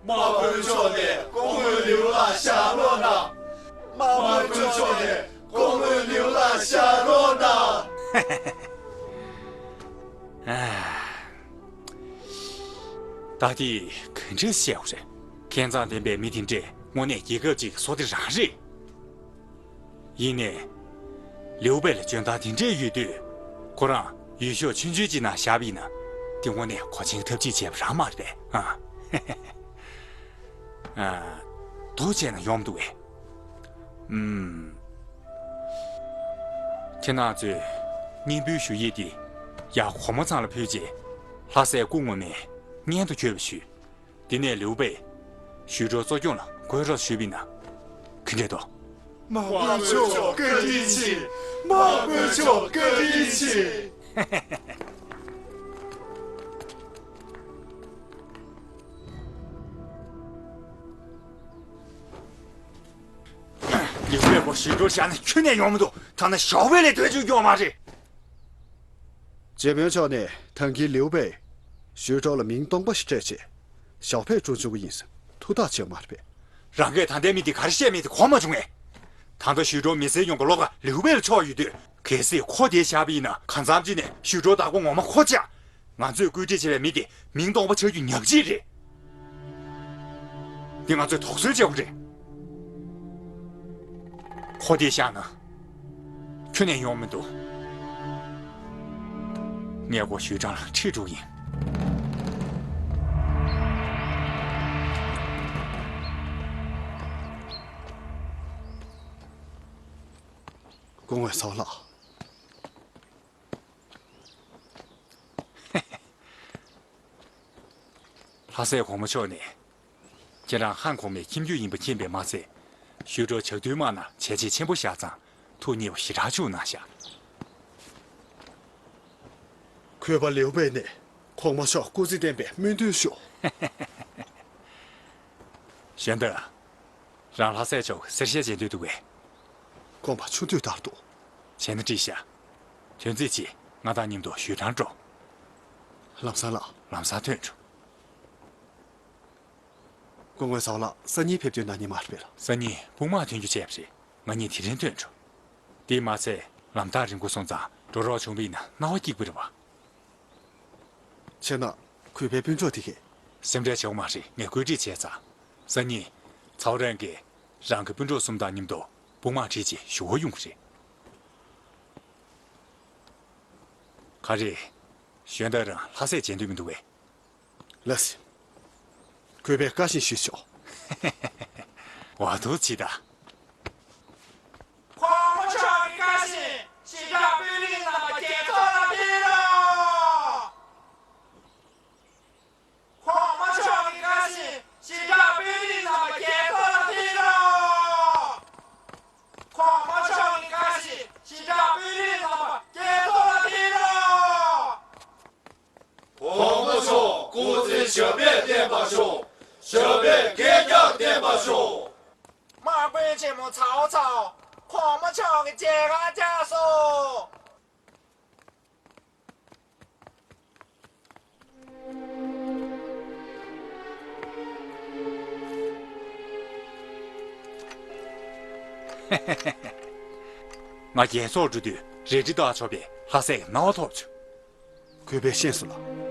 དམག་དཔོན་མཆོག་ནས་སྐུ་ངོ་ལིའུ་ལགས་ཞལ་ལོག་གནང་། དམག་དཔོན་མཆོག་ནས་སྐུ་ངོ་ལིའུ་ལགས་ཞལ་ལོག་གནང་། ད་དེ་ག་འདྲས་བཤད་དགོས་རེད། མཁས་མཛངས་ལྡན་པའི་མི་དེ་འདྲས་དངོས་གནས་རྒྱལ་ཁབ་ཅིག་གི་བསོད་བདེ་རང་རེད། ཡིན་ནའི། ལིའུ་པེ་ལ་འཇོན་ཐང་དེ་འདྲས་ཡོད་དུས། ཁོ་རང་ཡུལ་ཤོག་ཆུང་ཆུང་ཅིག་ནང་བཞག་པ་ཡིན་ན། དེ་དངོས་གནས་གོ་ཆེན་ཐབས་ཅིག་བྱས་པ་རང་མ་རེད་པས། ཨ། ཨ། དོགས་བྱས་ན་ཡོང་མི་འདུག་གས། ཨུམ། ཁྱེད་རང་ཚོས་སྙན་འབུལ་ཞུ་ཡིག་འདི་ཡར་གོང་མ་ཚང་ལ་ཕུལ་རྗེས། ལྷ་སའི་སྐུ་ངོ་མས་སྙན་དུ་བརྒྱུད་པ་ཞུས། དེ་ནས་ལིའུ་པེ་ཞུས་ཀྲོའུ་གཙོ་སྐྱོང་ལ་བསྐོས་རོགས་ཞུས་པ་ཡིན་ན། ག་འདྲས་འདུག། དམག་དཔོན་མཆོག་བཀའ་དྲིན་ཆེ། དམག་དཔོན་མཆོག་བཀའ་དྲིན་ཆེ། ལིའུ་པེ་ཁོ་ཞུས་ཀྲོའུ་བཞག་ནས་ཁྱོན་ནས་ཡོང་མི་འདུག། ཐ་ན་ཞའོ་ཕེ་ལས་ཐོན་བཅུག་རྒྱུ་མ་རེད། རྗེ་དཔོན་མཆོག་ནས་ད་གིན་ལིའུ་པེ་ཞུས་ཀྲོའུ་ལ་མིང་སྟོང་པ་ཞིག་སྤྲད་རྗེས་ཞའོ་ཕེ་བསྐྲུན་བཅུག་གི་ཡིན་ཟེར་ཐུགས་ཐག་བཅད་མ་རེད་པས། རང་གིས་ད་ལྟའི་མི་དེ་ག་རེ་བཤད་མིན་དེ་གོ་མ་བྱུང་ངས། ད་ལྟ་ཞུས་ཀྲོའུ་མི་སེར་ཡོངས་ཀྱི་བློ་ཁ་ལིའུ་པེ་ལ་ཕྱོགས་ཡོད་དུས། གལ་སྲིད་ཁོ་དེ་བཞག་པ་ཡིན་ན་གང་འཚམ་ཅིག་ནས་ཞུས་ཀྲོའུ་བདག་པོ་ངོ་མ་ཁོ་ཆགས། ང་ཚོས་བཀོད་སྒྲིག་བྱས་པའི་མི་དེ་མིང་སྟོང་པ་ཆགས་རྒྱུ་ཉག་གཅིག་རེད། འདི་ང་ཚོས་དོགས་ཟོན་བྱེད་དགོས་རེད། ཁོ་དེ་བཞག་ན། ཁྱོན་ནས་ཡོང་མི་འདུག། ངས་ཁོ་ཞུས་ཀྲོའུ་ལ་ཁྲིད་འགྲོ་གི་ཡིན། སྐུ་ངོ་ཚའོ་ལགས། ལྷ་སའི་གོང་མ་མཆོག་ནས། ཁྱེད་རང་ཧན་གོང་མའི་ཁྱིམ་རྒྱུད་ཡིན་པ་མཁྱེན་པས་མ་ཚད། ཞུས་ཀྲོའུ་ཇག་རྡུལ་དམག་ནང་བྱས་རྗེས་ཆེན་པོ་བཞག་ཙང་ཐུགས་མཉེས་པ་ཞེ་དྲག་བྱུང་གནང་ཤག། གུས་པ་ལིའུ་པེ་ནས་གོང་མ་མཆོག་སྐུ་ཚེ་བརྟན་པའི་སྨོན་འདུན་ཞུ། གཞན་དག། རང་ལྷ་སའི་ཕྱོགས་གསེར་ཞལ་མཇལ་འདོད་འདུག་གས། དགོངས་པ་ཆུང་དུས་ལྟར་དུ། བྱས་ན་འགྲིག་ཤག། དོན་ཚིག་ཅིག་ང་དང་མཉམ་དུ་ཞུས་ཀྲོའུ་འགྲོ། ལམ་སང་ལགས། ལམ་སང་ཐོན་འགྲོ། སྐུ་ངོ་ཚའོ་ལགས་སང་ཉིན་ཕེབས་འདོད་གནང་མཁན་མ་རེད་པས་ལགས། སང་ཉིན་དཔུང་དམག་ཐོན་རྒྱུ་བྱས་པ་རེད། ང་གཉིས་དེ་རིང་ཐོན་འགྲོ། དེས་མ་ཚད་ལམ་ཐག་རིང་པོ་སོང་ཙང་འགྲོ་རོགས་བྱུང་བ་ཡིན་ན་སྣང་བ་སྐྱིད་པོ་རེད་པ། ཁྱེད་རྣམས་གུས་པའི་སྤུན་གྲོགས་དེ་གས། སེམས་ཁྲལ་བྱེད་དགོས་མ་རེད། ངས་བཀོད་སྒྲིག་བྱས་ཚར། སང་ཉིན་ཚའོ་རན་གྱིས་རང་གི་སྤུན་གྲོགས་གསུམ་དང་མཉམ་དུ་དཔུང་དམག་ཁྲིད་ཅིང་ཞུ་བར་ཡོང་གི་རེད། ག་རེ། གཞན་དག་རང་ལྷ་སར་མཇལ་འདོད་མི་འདུག་གས། ལགས་སེ། གུས་པས་བཀའ་བཞིན་ཞུས་ཆོག། འོ་ཐུགས་རྗེ་ཆེ་ད། གོང་མ་མཆོག་གི་བཀའ་བཞིན་ཞི་དྲག་དཔོན་རིགས་རྣམ་པ་རྒྱལ་ཚོགས་ལ་ཕེབས་རོགས། གོང་མ་མཆོག་གི་བཀའ་བཞིན་ཞི་དྲག་དཔོན་རིགས་རྣམ་པ་རྒྱལ་ཚོགས་ལ་ཕེབས་རོགས། གོང་མ་མཆོག་གི་བཀའ་བཞིན་ཞི་དྲག་དཔོན་རིགས་རྣམ་པ་རྒྱལ་ཚོགས་ལ་ཕེབས་རོགས། གོང་མ་མཆོག་སྐུ་ཚེ་ཞབས་པད་བརྟན་པར་ཤོག། ཞབས་པད་བསྐལ་བརྒྱར་བརྟན་པར་ཤོག། དམག་དཔོན་ཆེན་མོ་ཚའོ་ཚའོ། གོང་མ་མཆོག་གི་མཇལ་ཁ་བཅར་སོང་། ང་རྒྱལ་ཚོགས་འགྲོ་དུས་རལ་གྲི་བཏགས་ཆོག་པའི་ལྷ་སྲས་ཀྱི་གནང་བ་ཐོབ་བྱུང་། གུས་པས་ཤེས་སོང་ལགས།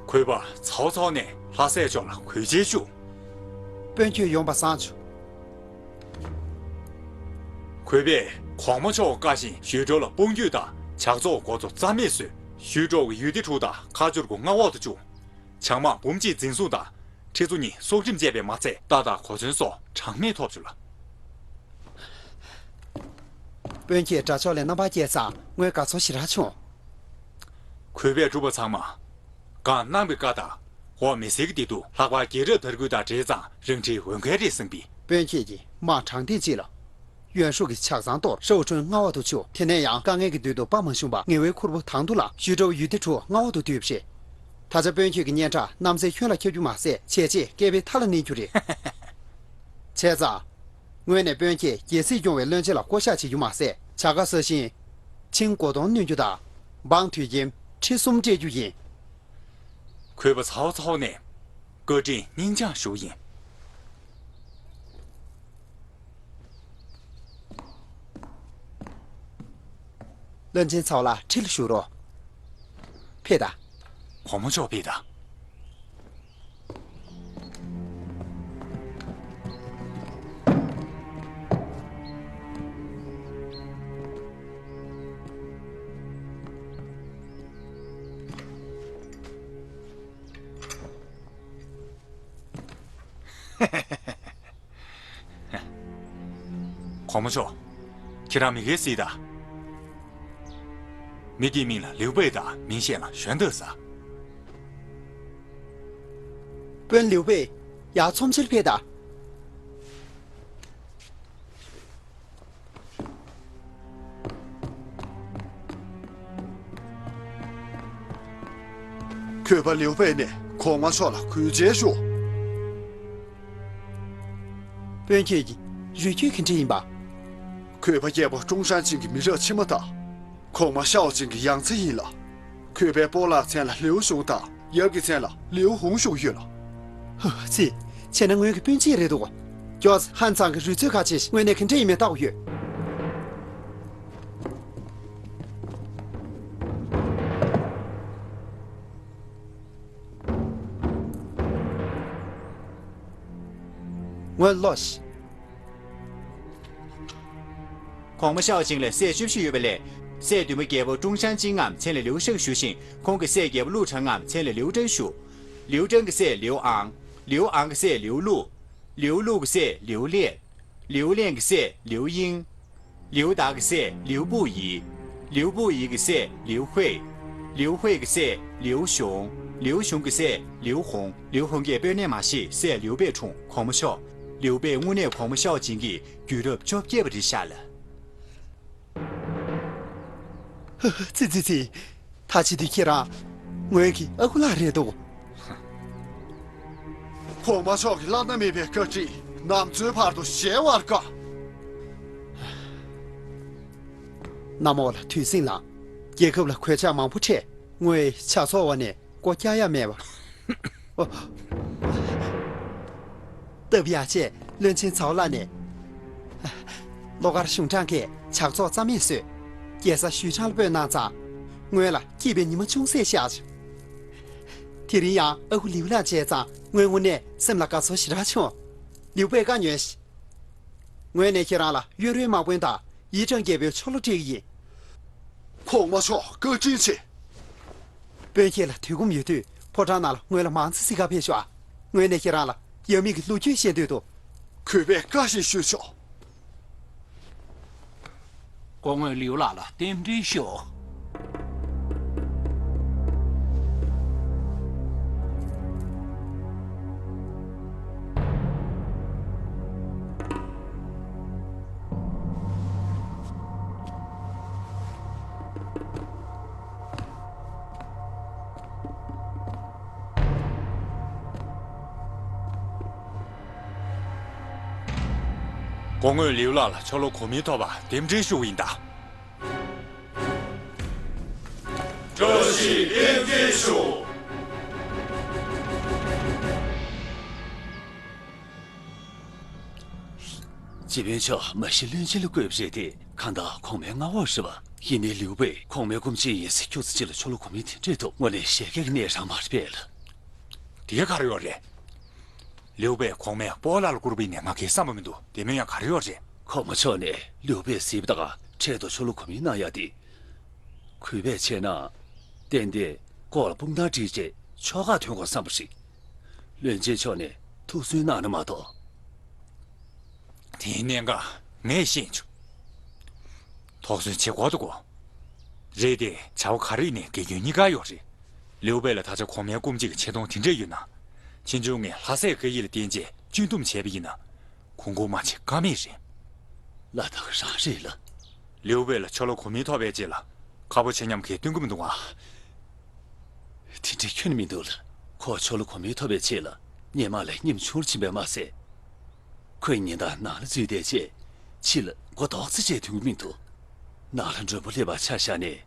གུས་པ་ཚའོ་ཚའོ་ནས་ལྷ་སྲས་མཆོག་ལ་གུས་བརྩི་ཞུ། དཔོན་ཁྱོད་ཡོང་པ་བཟང་བྱུང་། གུས་པས་གོང་མ་མཆོག་བཀའ་བཞིན་ཞུས་ཀྲོའུ་ལ་དཔུང་འཇུག་དང་ཇག་ཚོགས་འགོ་གཙོ་རྩ་མེད་བཟོས། ཞུས་ཀྲོའུ་གི་ཡུལ་སྡེ་དྲུག་དང་ཁ་སྦྱོར་གྱི་མངའ་འོག་ཏུ་བཅུག་བྱང་དམག་འབུམ་གཅིག་འཛིན་བཟུང་དང་། ཁྲི་ཚོ་གཉིས་སྲོག་ཁྲིམས་བཅད་པས་མ་ཚད་རྟ་དང་གོ་མཚོན་སོགས་གྲངས་མེད་ཐོབ་བྱུང་ལགས། དཔོན་ཁྱེད་དགྲ་ཕྱོགས་ལ་རྣམ་པ་བསྐྱལ་ཙང་ངོས་དགའ་ཚོར་ཞེ་དྲག་བྱུང་། གུས་པས་སྒྲུབ་པ་ཚང་མ། གང་གནང་བའི་བཀའ་དང་། འོག་མི་སེར་གྱི་བདེ་སྡུག་ལྷག་པར་རྒྱལ་རབས་དར་རྒུད་དང་འབྲེལ་ཙང་རང་འཁྲིའི་འོས་འགན་རེད་བསམ་པས། དཔོན་ཁྱེད་ཀྱིས་དམག་དྲང་ཐེངས་གཅིག་ལ། ཡོན་ཧྲུའུ་གི་ཆགས་ཚང་གཏོར་ཧྲོའུ་ཁྲུན་མངའ་འོག་ཏུ་ཆུད། དེ་ནས་ཡང་དཀའ་ངལ་གྱི་མདུན་དུ་དཔའ་མ་ཞུམ་པར་ངེས་པའི་ཁུར་པོ་དང་དུ་ལ་ཞུས་ཀྲོའུ་ཡུལ་སྡེ་དྲུག་མངའ་འོག་ཏུ་བསྡུས་པ་རེད། ད་ཆ་དཔོན་ཁྱོད་ཀྱི་སྙན་གྲགས་གནམ་སའི་ཁྱོན་ལ་ཁྱབ་རྒྱུ་མ་ཟད་བྱས་རྗེས་བསྐལ་པའི་མཐའ་ལ་གནས་རྒྱུ་རེད། བྱས་ཙང་། ངོས་ནས་དཔོན་ཁྱེད་རྒྱལ་སྲིད་སྐྱོང་བའི་བློན་ཆེན་ལ་བསྐོ་གཞག་བྱེད་རྒྱུ་མ་ཟད་བྱ་དགའ་ས་ཞིང་། ཆིང་སྒོ་དོང་གནོན་རྒྱུ་དང་། འབངས་དུད་ཁྱིམ་ཁྲི་གསུམ་སྤྲད་རྒྱུ་ཡིན། གུས་པ་ཚའོ་ཚའོ་ནས་བཀའ་དྲིན་སྙིང་བཅངས་ཞུ་ཡིན། བློན་ཆེན་ཚའོ་ལགས་ཁྲིད་ལ་བཞུགས་རོགས། ཕེབས་དང་། གོང་མ་མཆོག་ཕེབས་དང་། གོང་མ་མཆོག་ཁྱེད་རང་མི་སྒེར་གཟིགས་དང་། མི་དེའི་མིང་ལ་ལིའུ་པེ་དང་མིང་གཞན་ལ་ཞོན་ཏོ་ཟེར། དཔོན་ལིའུ་པེ། ཡར་ཚོམས་ཆེར་ཕེབས་དང་། གུས་པ་ལིའུ་པེ་ནས་གོང་མ་མཆོག་ལ་གུས་བརྩི་ཞུ། དཔོན་ཁྱེད་ཀྱི་རུས་རྒྱུད་ག་འདྲ་ཡིན་པ། གུས་པ་རྒྱལ་པོ་ཀྲུང་ཧྲན་ཅིང་གི་མི་རབས་ཕྱི་མ་དང་། གོང་མ་ཤའོ་ཅིང་གི་ཡང་རྩེ་ཡིན་ལ། གུས་པའི་སྤོ་ལགས་མཚན་ལ་ལིའུ་ཞུང་དང་ཡབ་ཀྱི་མཚན་ལ་ལིའུ་ཧུང་ཞུང་ཡོད་ལ། ཧུ་ཙི། བྱས་ན་ངོས་ཀྱི་སྤུན་མཆེད་རེད་འདུག་ཀྱོས་ཧན་ཚང་གི་རུས་ཚོད་ཁ་ཆེ་ཞིག་དངོས་གནས་ག་འདྲ་ཡིན་མིན་བལྟ་དགོས་ཡོད། ངོས་ལོས། གོང་མ་ཤའོ་ཅིང་ལ་སྲས་བཅུ་བཞི་ཡོད་པ་ལས། སྲས་བདུན་པ་རྒྱལ་པོ་ཀྲུང་ཧྲན་ཅིང་ངམ་མཚན་ལ་ལིའུ་ཧྲེང་ཞུ་ཞིང་། ཁོང་གི་སྲས་རྒྱལ་པོ་ལུའུ་ཁྲང་ངམ་མཚན་ལ་ལིའུ་ཀྲང་ཞུ། ལིའུ་ཀྲང་གི་སྲས་ལིའུ་ཨང་། ལིའུ་ཨང་གི་སྲས་ལིའུ་ལུ། ལིའུ་ལུ་གི་སྲས་ལིའུ་ལེ། ལིའུ་ལེན་གྱི་སྲས་ལིའུ་དབྱིང་། ལིའུ་དཱ་གི་སྲས་ལིའུ་པུའུ་ཡི། ལིའུ་པུའུ་ཡི་གི་སྲས་ལིའུ་ཧུའེ། ལིའུ་ཧུའེ་གི་སྲས་ལིའུ་ཞུང་། ལིའུ་ཞུང་གི་སྲས་ལིའུ་ཧོང་། ལིའུ་ཧོང་གིས་དཔོན་གནས་མ་བཞེས་སྲས་ལིའུ་པེ་འཁྲུངས། གོང་མ་མཆོག་ལིའུ་པེ་དངོས་གནས་གོང་མ་ཤའོ་ཅིང་གི་རྒྱུད་རབས་བཅོ་བརྒྱད་པ་རེད་ཤག་ལགས། ཙི་ཙི་ཙི། ད་བྱེད་དུས་ཁྱེད་རང་ངོས་ཀྱི་ཨ་ཁུ་ལགས་རེད་འདུག་གོང་མ་མཆོག་གི་བླ་ན་མེད་པའི་བཀའ་དྲིན་ནམ་འཚོའི་བར་དུ་གཞལ་བར་དཀའ། གནམ་འོག་ལ་དུས་ཟིང་ལངས། རྒྱལ་ཁབ་ལ་གོད་ཆག་མང་པོ་འཕྲད། ངོས་ཇག་ཚོགས་འོག་ནས་སྒོ་བཀྱག་ཡ་མེད་པ། སྟབས་ཡག་བྱས་བློན་ཆེན་ཚའོ་ལགས་ནས། ལྷོ་མཁར་གཞུང་དྲང་གིས་ཇག་ཚོགས་རྩ་མེད་བཟོས། རྒྱལ་ས་ཞུས་ཁྲང་ལ་སྤོས་གནང་ཙང་། ངོས་ལ་སྐྱིད་པའི་ཉི་མ་ཅུང་ཟད་ཤར་བྱུང་། དེ་རིང་ཡང་ཨ་ཁུ་ལིའུ་ལགས་མཇལ་ཙང་ངོས་དངོས་གནས་སེམས་ལ་དགའ་ཚོར་ཞེ་དྲག་བྱུང་། ལིའུ་པེ་བཀའ་ཉོན་ཞིག་ངོས་ནས་ཁྱེད་རང་ལ་གཡོན་རུའི་དམག་དཔོན་དང་ཡི་ཀྲང་རྒྱལ་པོའི་ཆོ་ལོ་སྤྲད་ཀྱི་ཡིན། གོང་མ་མཆོག་བཀའ་དྲིན་ཆེ། དཔོན་ཁྱེད་ལ་དུས་ཁོམ་ཡོད་དུས་ཕོ་བྲང་ནང་ལ་ངོས་ལ་མང་ཙམ་གཟིགས་གར་ཕེབས་ཤོག་ཨ། ངོས་ནས་ཁྱེད་རང་ལ་ཡབ་མེས་ཀྱི་ལོ་རྒྱུས་བཤད་འདོད་འདུག་གུས་པས་བཀའ་བཞིན་ཞུས་ཆོག་སྐུ་ངོ་ལིའུ་ལགས་ལ་རྟེན་འབྲེལ་ཞུ། སྐུ་ངོ་ལིའུ་ལགས་ལ་ཆོ་ལོ་གོ་མིའི་ཐོབ་པར་རྟེན་འབྲེལ་ཞུ་བ་ཡིན་ད། བཀྲ་ཤིས་རྟེན་འབྲེལ་ཞུ། སྤྱི་དཔོན་མཆོག་མ་གཞི་བློན་ཆེན་ལ་བསྐོས་པ་རེད་དེ། གང་ལྟར་གོང་མའི་མངའ་འོག་རེད་པ། ཡིན་ནའི་ལིའུ་པེ་གོང་མའི་སྐུ་མཆེད་ཡིན་ཟེར་ཁྱུག་ཙམ་ཅིག་ལ་ཆོ་ལོ་གོ་མིའི་རྟེན་འབྲེལ་ཐོབ། དངོས་གནས་བཤད་སྐད་ཀྱི་གནས་རང་མ་རེད་པས་ལགས། དེ་ག་རེ་ཡོད་རེད། ལིའུ་པེ་གོང་མའི་སྤོ་ལགས་ལ་བསྐུར་བ་ཡིན་ནའི་ང་གའི་བསམ་པ་མི་འདུག་དེ་མིན་ཡང་ག་རེ་ཡོད་རེད། གོང་མ་མཆོག་ནས་ལིའུ་པེ་གཟིགས་པ་དང་འཕྲལ་དུ་ཆོ་ལོ་གོ་མིན་གནང་ཡག་དེ། གུས་པས་བྱས་ན། ཏན་ཏན་ལྐོག་ལ་དཔུང་རྡང་བསྒྲིགས་བྱས་ཕྱོགས་ཁག་ཐོན་དགོས་བསམ་པ་རེད། བློན་ཆེན་མཆོག་ནས་ཐུགས་སུན་གནང་ན་མ་གཏོགས། དེའི་གནད་འགག་ངས་ཤེས་བྱུང་། དོགས་ཟོན་བྱེད་དགོས་འདུག་གོ། རེད་དེ། བྱ་བ་ག་རེ་ཡིན་ནའི་དགེ་སྐྱོན་གཉིས་ཀ་ཡོད་རེད། ལིའུ་པེ་ལ་ད་ཆ་གོང་མའི་སྐུ་མཆེད་ཀྱི་ཆེ་མཐོང་དེ་འདྲས་ཡོད་ན། ཕྱིས་འབྱུང་ངས་ལྷ་སའི་བཀའ་ཡིག་ལ་བརྟེན་བྱས་གཅུན་འདུམ་བྱས་པ་ཡིན་ན། གུང་གུང་མ་བྱེད་ཀ་མེད་རེད། ལ་དྭགས་རང་རེད་ལ། ལིའུ་པེ་ལ་ཆོ་ལོ་གོ་མིན་ཐོབ་པའི་རྗེས་ལ་ཁ་ཕོ་ཆེ་མཉམ་གྱིས་སྟོན་གྱི་མི་འདུག་ཨ། དེ་འདྲའི་ཁྱོན་ནས་མི་འདུག་ལ། ཁོ་ཆོ་ལོ་གོ་མིན་ཐོབ་པའི་རྗེས་ལ་སྔོན་མ་ལས་ཉམ་ཆུང་རུ་ཕྱིན་པས་མ་ཟད། ཁོས་ཉིན་ལྟར་ནང་ལ་འཛུལ་བསྡད་རྗེས་ཕྱི་ལ་མགོ་ཏོག་ཙམ་བྱས་ཐོན་གྱི་མི་འདུག་ནང་ལ་མགྲོན་པོ་སླེབས་པ་ཆ་བཞག་ནས།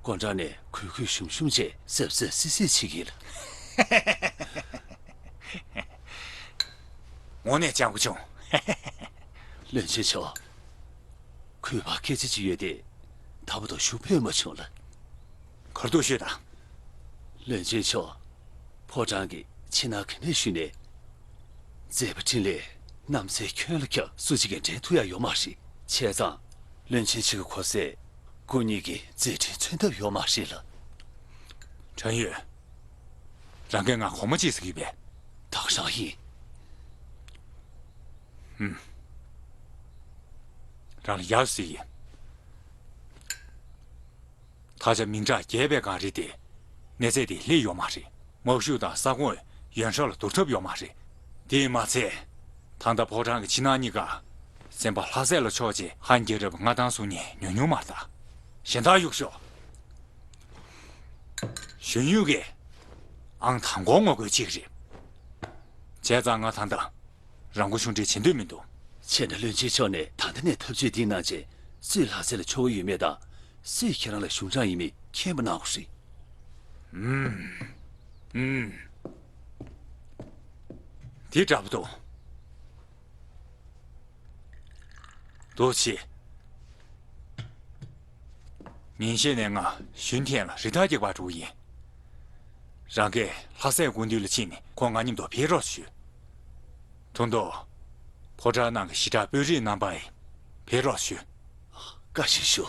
སྒོ་འགྲམ་ནས་གུས་གུས་ཞུམ་ཞུམ་བྱས་གཟབ་གཟབ་སིལ་སིལ་བྱེད་ཀྱི་ལ། དངོས་གནས་སྤྱང་པོ་བྱུང་། བློན་ཆེན་མཆོག་གུས་པར་སྐད་ཆ་ཅིག་ཡོད་དེ། ད་བར་དུ་ཞུ་ཕོད་མ་བྱུང་ལ། ག་རེ་འདུག་ཤོད་དང་། བློན་ཆེན་མཆོག་ཕོ་བྲང་གི་ཕྱི་ནང་ག་ནས་ཞུས་ནས། མཛད་པ་འཕྲིན་ལས་གནམ་སའི་ཁྱོན་ལ་ཁྱབ། སུ་གཅིག་གིས་འགྲན་ཐུབ་ཡ་ཡོད་མ་རེད། བྱས་ཙང་། བློན་ཆེན་གཅིག་གི་གོ་སའི་སྐུ་ཉིད་ཀྱི་མཛད་འཕྲིན་མཚོན་ཐབས་ཡོད་མ་རེད་ལ། དྲན་ཡོད། རང་གིས་ང་གོང་མ་གཅིག་ཟེར་གྱི་ཡོད་པས། ད་ག་རང་ཡིན། ཧུམ། རང་ལ་ཡག་ཟེར་གྱི། ད་ཆ་མིང་གྲགས་རྒྱས་པའི་སྒང་རེད་དེ། གནས་ཚད་དེ་ལྷིད་ཡོད་མ་རེད། དམག་ཤུགས་དང་ས་ཁོངས་ཡོན་ཧྲོ་ལ་བསྡུར་ཐབས་ཡོད་མ་རེད། དེས་མ་ཚད། ད་ལྟ་ཕོ་བྲང་གི་ཕྱི་ནང་གཉིས་ཀ་སེམས་པ་ལྷ་སྲས་ལ་ཕྱོགས་བྱས་ཧན་རྒྱལ་རབས་མངའ་ཐང་བཟུང་མཁན་ཉུང་ཉུང་མ་རེད་ད། གཞན་དག་གཡུག་ཤོག་གཞོན་ཡུལ་གྱི་ཨང་དང་པོ་ངོ་རྒོལ་གཅིག་རེད། བྱས་ཙང་ང་ད་ལྟ། རང་མགོ་ཆུང་འདྲེན་བྱེད་འདོད་མི་འདུག་བྱས་ན་བློན་ཆེན་མཆོག་ནས་ད་ལྟ་ནས་ཐབས་ཇུས་འདི་གནང་རྗེས་སུས་ལྷ་སའི་ལ་ཕྱོགས་ཡོད་མེད་དང་། སུས་ཁྱེད་རང་ལ་གཞུང་དྲང་ཡིན་མིན་མཁྱེན་པ་གནང་དགོས་རེད། ཨུམ། ཨུམ། འདི་འདྲ་པོ་འདུག་འདུག་ཆེ། ཉིན་ཤས་ནས་ང་ཞུན་ཐན་ལ་རི་དྭགས་རྒྱག་པར་འགྲོ་གི་ཡིན། རང་གིས་ལྷ་སའི་སྐུ་མདུན་ལ་ཕྱིན་ནས་ཁོང་ང་མཉམ་དུ་ཕེབས་རོགས་ཞུ། དོན་དུ། ཕོ་བྲང་ནང་གི་ཞི་དྲག་དཔོན་རིགས་རྣམ་པ་ཡིས་ཕེབས་རོགས་ཞུ། བཀའ་བཞིན་ཞུ།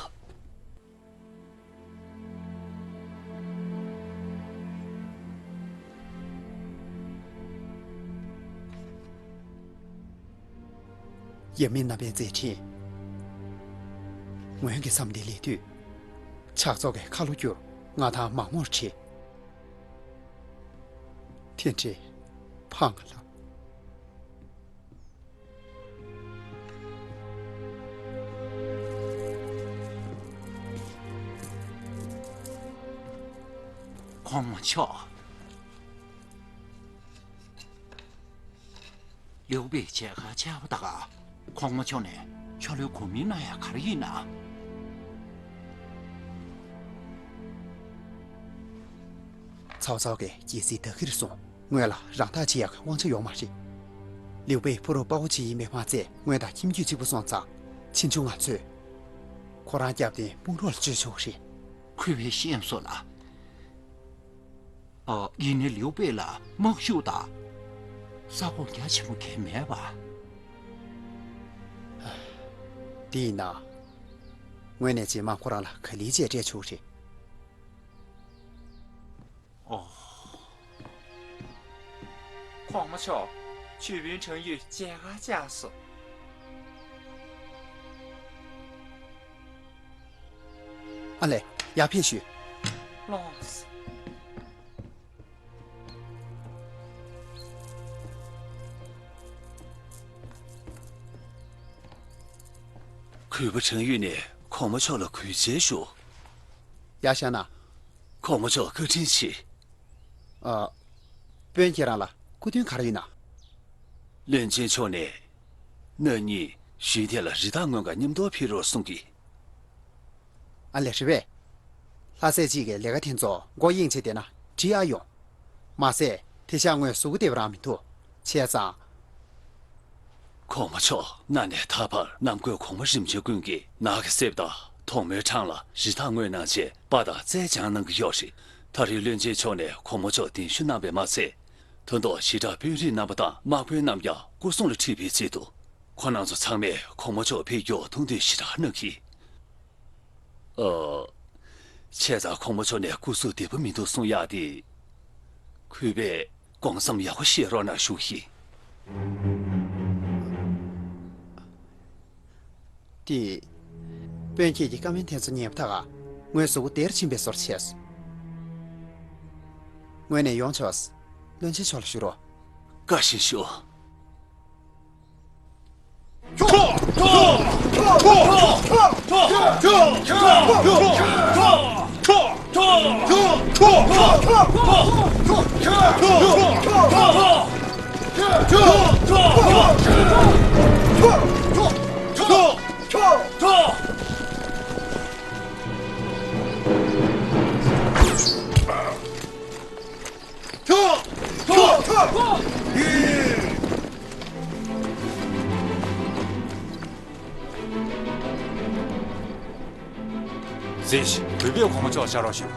ཡབ་མེས་རྣམ་པའི་མཛད་འཕྲིན། སྔོན་གྱི་མཚམས་འདི་ལས་དུས། ཕྱག་བཙོག་གི་ཁ་ལོ་བསྒྱུར། མངའ་ཐང་མག་མོག་བྲིས། དེ་འདྲའི་ཕངས་ལ། གོང་མ་མཆོག་ལིའུ་པེ་མཇལ་ཁ་བཅར་བ་དང་། གོང་མ་མཆོག་ནས་ཆོ་ལོའི་གོ་མིན་གནང་ཡ་ག་རེ་ཡིན་ན། ཚའོ་ཚའོ་གིས་རྒྱལ་སྲིད་དར་གྱི་རེད་གསུངས། སྔོན་ལ་རང་ཐག་བཅད་ཡག་གི་དབང་ཆ་ཡོད་མ་རེད། ལིའུ་པེ་ཕུ་རུ་དཔའ་བོ་ཅིག་ཡིན་པས་མ་ཚད། སྔོན་དང་ཁྱིམ་རྒྱུད་གཅིག་པ་སོང་ཙང་། ཕྱིས་འབྱུང་ང་ཚོས་ཁོ་རང་སྐྱབས་ཏེ་དཔུང་རོགས་ལ་བཅོལ་ཆོག་གི་རེད། གུས་པས་ཤེས་སོང་ལ། ཨ། ཡིན་ནའི་ལིའུ་པེ་ལ་དམག་ཤུགས་དང་ས་ཁོངས་རྒྱ་ཆེན་པོ་གང་ཡང་མེད་པ། དེ་ཡིན་ན། དངོས་གནས་རྗེས་མ་ཁོ་རང་ལ་ག་ལེར་བྱས་སྤྲད་ཆོག་རེད། ཨོ། གོང་མ་མཆོག་ཆོས་དཔོན་ཁྲང་ཡུས་མཇལ་ཁ་བཅར་སོང་། ཨ་ལས། ཡར་ཕེབས་ཞུས། ལགས་སོ། གུས་པ་ཁྲང་ཡུས་ནས་གོང་མ་མཆོག་ལ་གུས་མཇལ་ཞུ། ཡར་བཞེངས་ན། གོང་མ་མཆོག་བཀའ་དྲིན་ཆེ། ཨ། དཔོན་ཁྱེད་རང་ལ་སྐུ་མདུན་ག་རེ་ཡིན་ན། བློན་ཆེན་མཆོག་ནས་ན་ནིང་ གཞི་དེ་ལ་རི་དྭགས་རྔོན་ག་མཉམ་དུ་ཕེབས་རོགས་གསུང་གི། ཨ་ལས་རེད་པས། ལྷ་སྲས་གཅིག་གིས་ལས་ཀ་དེ་ཚོ་མགོ་གཡེང་བྱས་བསྡད་ན་འགྲིག་ཨ་ཡོང་། མ་ཟད་དེ་ཤག་ངོས་གཟུགས་པོ་བདེ་པོ་རང་མི་འདུག་བྱས་ཙང་། གོང་མ་མཆོག་གནའ་ནས་ད་བར་གནམ་བསྐོས་གོང་མ་རིམ་བྱོན་ཀུན་གྱིས་ནགས་ཀྱི་གསེབ་དང་གདོང་མོའི་འཕྲང་ལ་རི་དྭགས་རྔོན་གནང་ཆེད་པ་དང་རྩལ་སྦྱང་གནང་གི་ཡོད་རེད། ད་རེས་བློན་ཆེན་མཆོག་ནས་གོང་མ་མཆོག་གདན་ཞུ་གནང་བས་མ་ཚད། ད་དུང་ཞི་དྲག་དཔོན་རིགས་རྣམ་པ་དང་དམག་དཔོན་རྣམས་ཀྱང་སྐུ་སྲུང་ལ་ཁྲིད་པའི་ཆེད་དུ། ཁོང་རྣམ་ཚོ་ཚང་མས་གོང་མ་མཆོག་ཕེབས་རྒྱུར་ཐུགས་འདུན་ཞེ་དྲག་གནང་གི། ཨ། བྱས་ཙང་གོང་མ་མཆོག་ནས་སྐུ་གཟུགས་བདེ་པོ་མི་འདུག་གསུང་ཡག་དེ། གུས་པས་དགོངས་བསམ་ཡག་པོ་བཞེས་རོགས་གནང་ཞུ་གི། དེ། དཔོན་ཁྱེད་ཀྱི་བཀའ་མོལ་དེ་ཚོ་ཉན་པ་ད་ག་ངོས་གཟུགས་པོ་བདེར་ཕྱིན་པའི་བཟོ་འདྲ་བྱས། ངོས་ནས་ཡོང་ཆོག་བློན་ཆེན་མཆོག་ལ་ཞུ་རོགས། བཀའ་བཞིན་ཞུ། གཟིགས་ཤིག་གུས་པས་གོང་མ་མཆོག་བཅར་རོགས་ཞུ།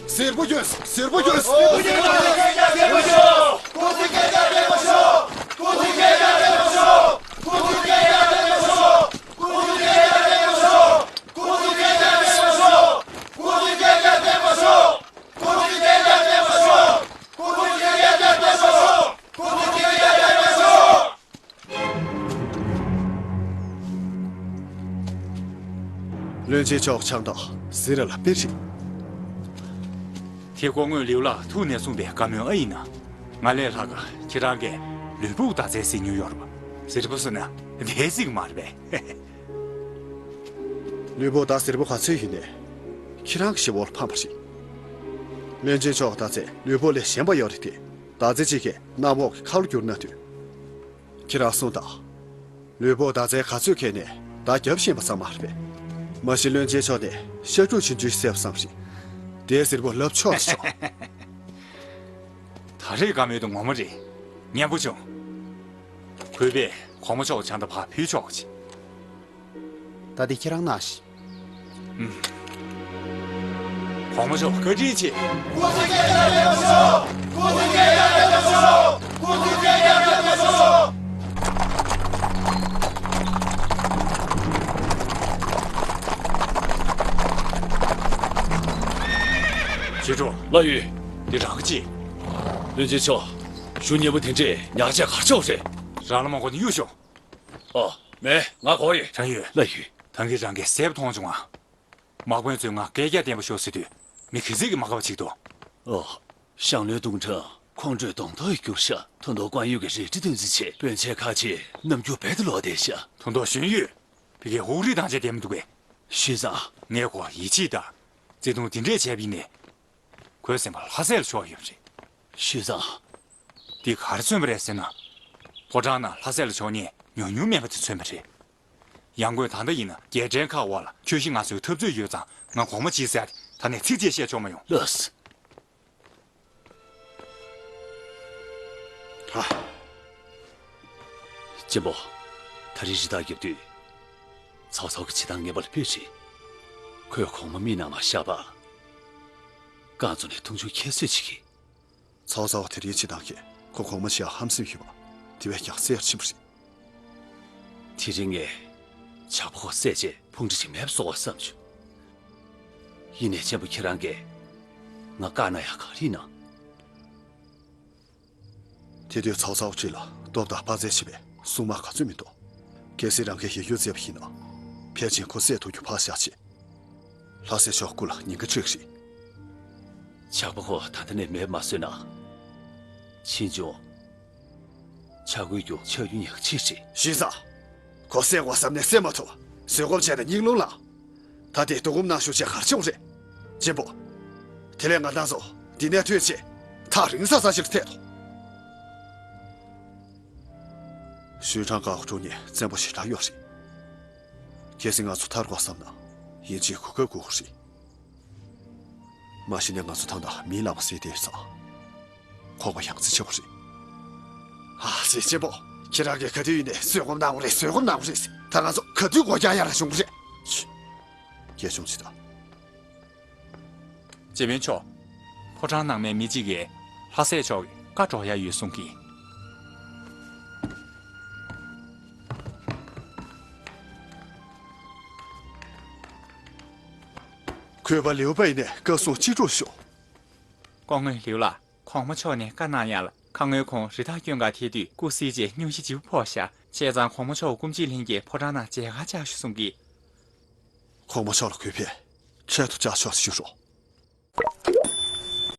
གཟིགས་པོ་ཡོད། གཟིགས་པོ་ཡོད། གཟིགས་པོ་ཡོད། བློན་ཆེན་མཆོག་ཆགས་སྡང་ཟེར་ར་ལ་དཔེ་རེད། དེ་སྐུ་ངོ་ལིའུ་ལགས་ཐུགས་ནས་གསུངས་པའི་བཀའ་མོལ་ཨ་ཡིན་ན། ང་ལས་ལྷག་ག་ཁྱེད་རང་གིས་ལུས་པོ་ད་ཚའི་སྲིད་ཉུལ་ཡོད་རེད་པ། ཟེར་པོ་སུ་ན་དེ་སྲིད་མ་རེད་པས། ལུས་པོ་ད་ཟེར་པོ་ག་ཚོད་ཡིན་ནས། ཁྱེད་རང་གི་ཞེ་བོ་ལ་ཕངས་པ་རེད། བློན་ཆེན་མཆོག་ད་ཚའི་ལུས་པོ་ལས་གཞན་པ་ཡོད་རེད་དེ། ད་ཚའི་གཅིག་གིས་གནམ་འོག་གི་ཁ་ལོ་བསྒྱུར་ན་དུས། ཁྱེད་རང་གསུངས་དང་། ལུས་པོ་ད་ཚའི་ག་ཚོད་ཁེལ་ནས་ད་རྒྱབ་ཤེས་པ་ཚང་མ་རེད་པས། མ་གཞི་བློན་ཆེན་མཆོག་ནས་ཤ་རྒྱུག་ཆུང་ཆུང་བསད་པ་བསམ་ཞིག་དེའི་ཟེར་པོ་ལབ་ཆོག་ཆོག་ད་རེས་བཀའ་མོལ་དུ་ངོ་མ་རེད། སྙན་པོ་བྱུང་། གུས་པས་གོང་མ་མཆོག་བྱང་ད་ཕར་ཕུལ་ཆོག་ཅིག་ད་འདི་ཁྱེད་རང་ནང་བཞིན། གོང་མ་མཆོག་བཀའ་དྲིན་ཆེ། སྐུ་ཚེ་བསྐལ་བརྒྱར་བརྟན་པར་ཤོག་སྐུ་ཚེ་བསྐལ་བརྒྱར་བརྟན་པར་ཤོག་སྐུ་ཚེ་བསྐལ་བརྒྱར་བརྟན་པར་ཤོག་ཞི་ཁྲོ། ལགས་ཡོད། འདི་རང་གི་ཅི། བློན་ཆེན་མཆོག་གཞུང་གཉེར་པོ་དེ་འདྲས་ཉག་ཆ་གར་ཆོག་རེད། རང་ལ་མ་གོ་ནས་གཡུག་ཤོག་ཨོ། མེད། ང་གོ་ཡོད། རང་ཡོད། ལགས་ཡོད། ད་གིན་རང་གིས་གསལ་པོ་མཐོང་བྱུང་ང་། དམག་དཔོན་ཚོས་ང་བསྐལ་བརྒྱར་བརྟན་པར་ཤོག་ཟེར་དུས། མི་གི་ཟིག་གིས་མ་དགའ་བ་ཅིག་འདུག་ཨོ། ཤང་ལོའི་དུང་ཁྲང་ཁོང་ཁྲོས་གདོང་ཐོག་གི་གྱུར་ཤག་ཐོ་འདོ་ཀོང་ཡུ་གི་རལ་གྲི་འདོན་རྩིས་བྱས། དཔོན་ཆེན་ཁ་ཆེ་རྣམ་འགྱུར་རྦད་དེ་ལོག་བསྡད་ཤག་ཐོ་འདོ་གཞོན་ཡོད། ཕ་གིའི་འུག་རི་དང་བཅས་བསྡད་མི་འདུག་གས། ཞུས་ཙང་། ངས་ཁོ་ཡིད་ཆེས་དང་། བརྩེ་དུང་དེ་འདྲས་བྱས་པ་ཡིན་ནས། ཁོའི་སེམས་པ་ལྷ་སྲས་ལ་ཕྱོགས་ཡོད་རེད། ཞུས་ཙང་། འདི་ག་རེ་མཚོན་པ་རེད་ཟེར་ན། ཕོ་བྲང་ནང་ལྷ་སྲས་ལ་ཕྱོགས་ཉེས་ཉུང་ཉུང་མེད་པ་དེ་མཚོན་པ་རེད། ཡང་སྒོས་ད་ལྟ་ཡིན་ན་རྒྱལ་ཕྲན་ཁག་དབར་ལ་ཁྱོད་ཤི་ང་གསོའི་འཐབ་རྩོད་ཡོད་ཙང་ང་གོང་མ་བྱེད་ཟེར་ད་ནས་ཚིག་གཅིག་བཤད་ཆོག་མ་ཡོང་། ལགས། ཧ། གཅེན་པོ། ད་རེས་རི་དྭགས་རྒྱབ་དུས། ཚའོ་ཚའོ་གི་བྱེད་སྟངས་ངན་པ་ལ་དཔེ་རེད། ཁོས་གོང་མ་མིག་ནང་ལ་ཤར་བ། རྐང་བཙུགས་ནས་མཐོང་ཆུང་ཁྱད་གསོད་བྱེད་ཀྱི། ཚའོ་ཚའོ་དེ་རིང་བྱེད་སྟངས་ཀྱིས་ཁོ་གོང་མ་ཞིག་ཧམ་སེམས་ཡོད་པ་དེ་བས་ཀྱང་གསལ་ཡར་ཕྱིན་པ་རེད། དེ་རིང་ངས་ཇག་པ་ཁོ་བསད་རྗེས་ཕུང་ཁྲི་ཅིག་མེད་པ་བཟོ་བ་བསམ་བྱུང་། ཡིན་ནའི་གཅེན་པོ་ཁྱེད་རང་གིས་ང་བཀག་ན་ཡང་ག་རེ་ཡིན་ན། དེ་དུས་ཚའོ་ཚའོ་ཁྲི་ལ་སྟོབས་དང་དཔའ་རྩལ་ཆེ་བའི་སྲུང་དམག་ག་ཚོད་མི་འདུག་གལ་སྲིད་རང་གིས་ཡིད་སྐྱོ་མཛད་པ་ཡིན་ན། ཕལ་ཆེར་ཁོ་བསད་ཐུབ་རྒྱུ་ཕར་བཞག་བྱས། ལྷ་སྲས་མཆོག་སྐུ་ལ་ཉེན་ཁ་འཕྲད་ཀྱི་རེད། ཇག་པ་ཁོ་ད་ལྟ་ནས་མེད་པ་མ་བཟོས་ན། ཕྱིས་འབྱུང་ཇག་རྒོལ་རྒྱུ་ཆགས་རྒྱུ་ཉག་གཅིག་རེད། ཞུས་ཙང་། ཁོ་བསད་དགོས་བསམ་ནས་བསད་མ་ཐུབ། བཟོད་སྒོམ་བྱས་ནས་སྙིང་རླུང་ལངས། ད་ ད་དེ་སྡུག་སྒོམ་གནང་ཤོག་ཅེས་ག་རེ་བྱུང་རེད། གཅེན་པོ། དེ་ལས་ང་རང་ཚོ་འདི་ནས་ཐོན་ཆེད་ཐག་རིང་ས་ས་ཞིག་ལ་ཐད་དོ། ཞུན་ཁྲང་དཀར་པོ་དྲུང་ནས་བཙན་པོ་ཞེ་དྲག་ཡོད་རེད། གལ་སྲིད་ང་ཚོ་ཐར་དགོས་བསམ་ན་ཡིན་གཅིག་གོ་སྐབས་དགོས་རེད། མ་གཞི་ནས་ང་ཚོ་ད་ལྟ་མིའི་ལག་པ་བཟེད་དེ་ཡོད་ཙང་། ཁོག་པ་ཡང་རྩི་ཆེ་བོ་རེད། ཨ་ཙི། གཅེན་པོ། ཁྱེད་རང་གིས་ག་དུས་ཡིན་ནའི་བཟོད་སྒོམ་གནང་དགོས་རེད། བཟོད་སྒོམ་གནང་དགོས་རེད། ད་ང་ཚོ་ག་དུས་སྒོ་རྒྱག་ཡག་རང་བྱུང་གི་རེད། ཤི། སྐད་ཆུང་ཅིག་ད། སྤྱི་དཔོན་མཆོག་ཕོ་བྲང་ནང་མའི་མི་གཅིག་གིས་ལྷ་སྲས་མཆོག་གི་བཀའ་སྒྲོག་ཡ་ཡོད་གསུང་གི། གུས་པ་ལིའུ་པའི་ནས་བཀའ་གསུང་ཅི་སྒྲུབ་ཞུ། སྐུ་ངོ་ལིའུ་ལགས། གོང་མ་མཆོག་ནས་བཀའ་གནང་ཡ་ལ། ཁ་སྔོན་ཁོང་རི་དྭགས་སྐྱོན་ག་ཐེ་དུས་སྐུ་གཟི་བརྗིད་སྙུང་གཞི་ལྗིད་པོ་ཕོག་ཤག་བྱས་ཙང་གོང་མ་མཆོག་སྐུ་མཁྱེན་ལྷན་རྒྱས་ཕོ་བྲང་ནང་མཇལ་ཁ་བཅར་ཤོག་གསུང་གི། གོང་མ་མཆོག་ལ་གུས་པས་འཕྲལ་དུ་བཅར་ཆོག་ཞུ་རོགས།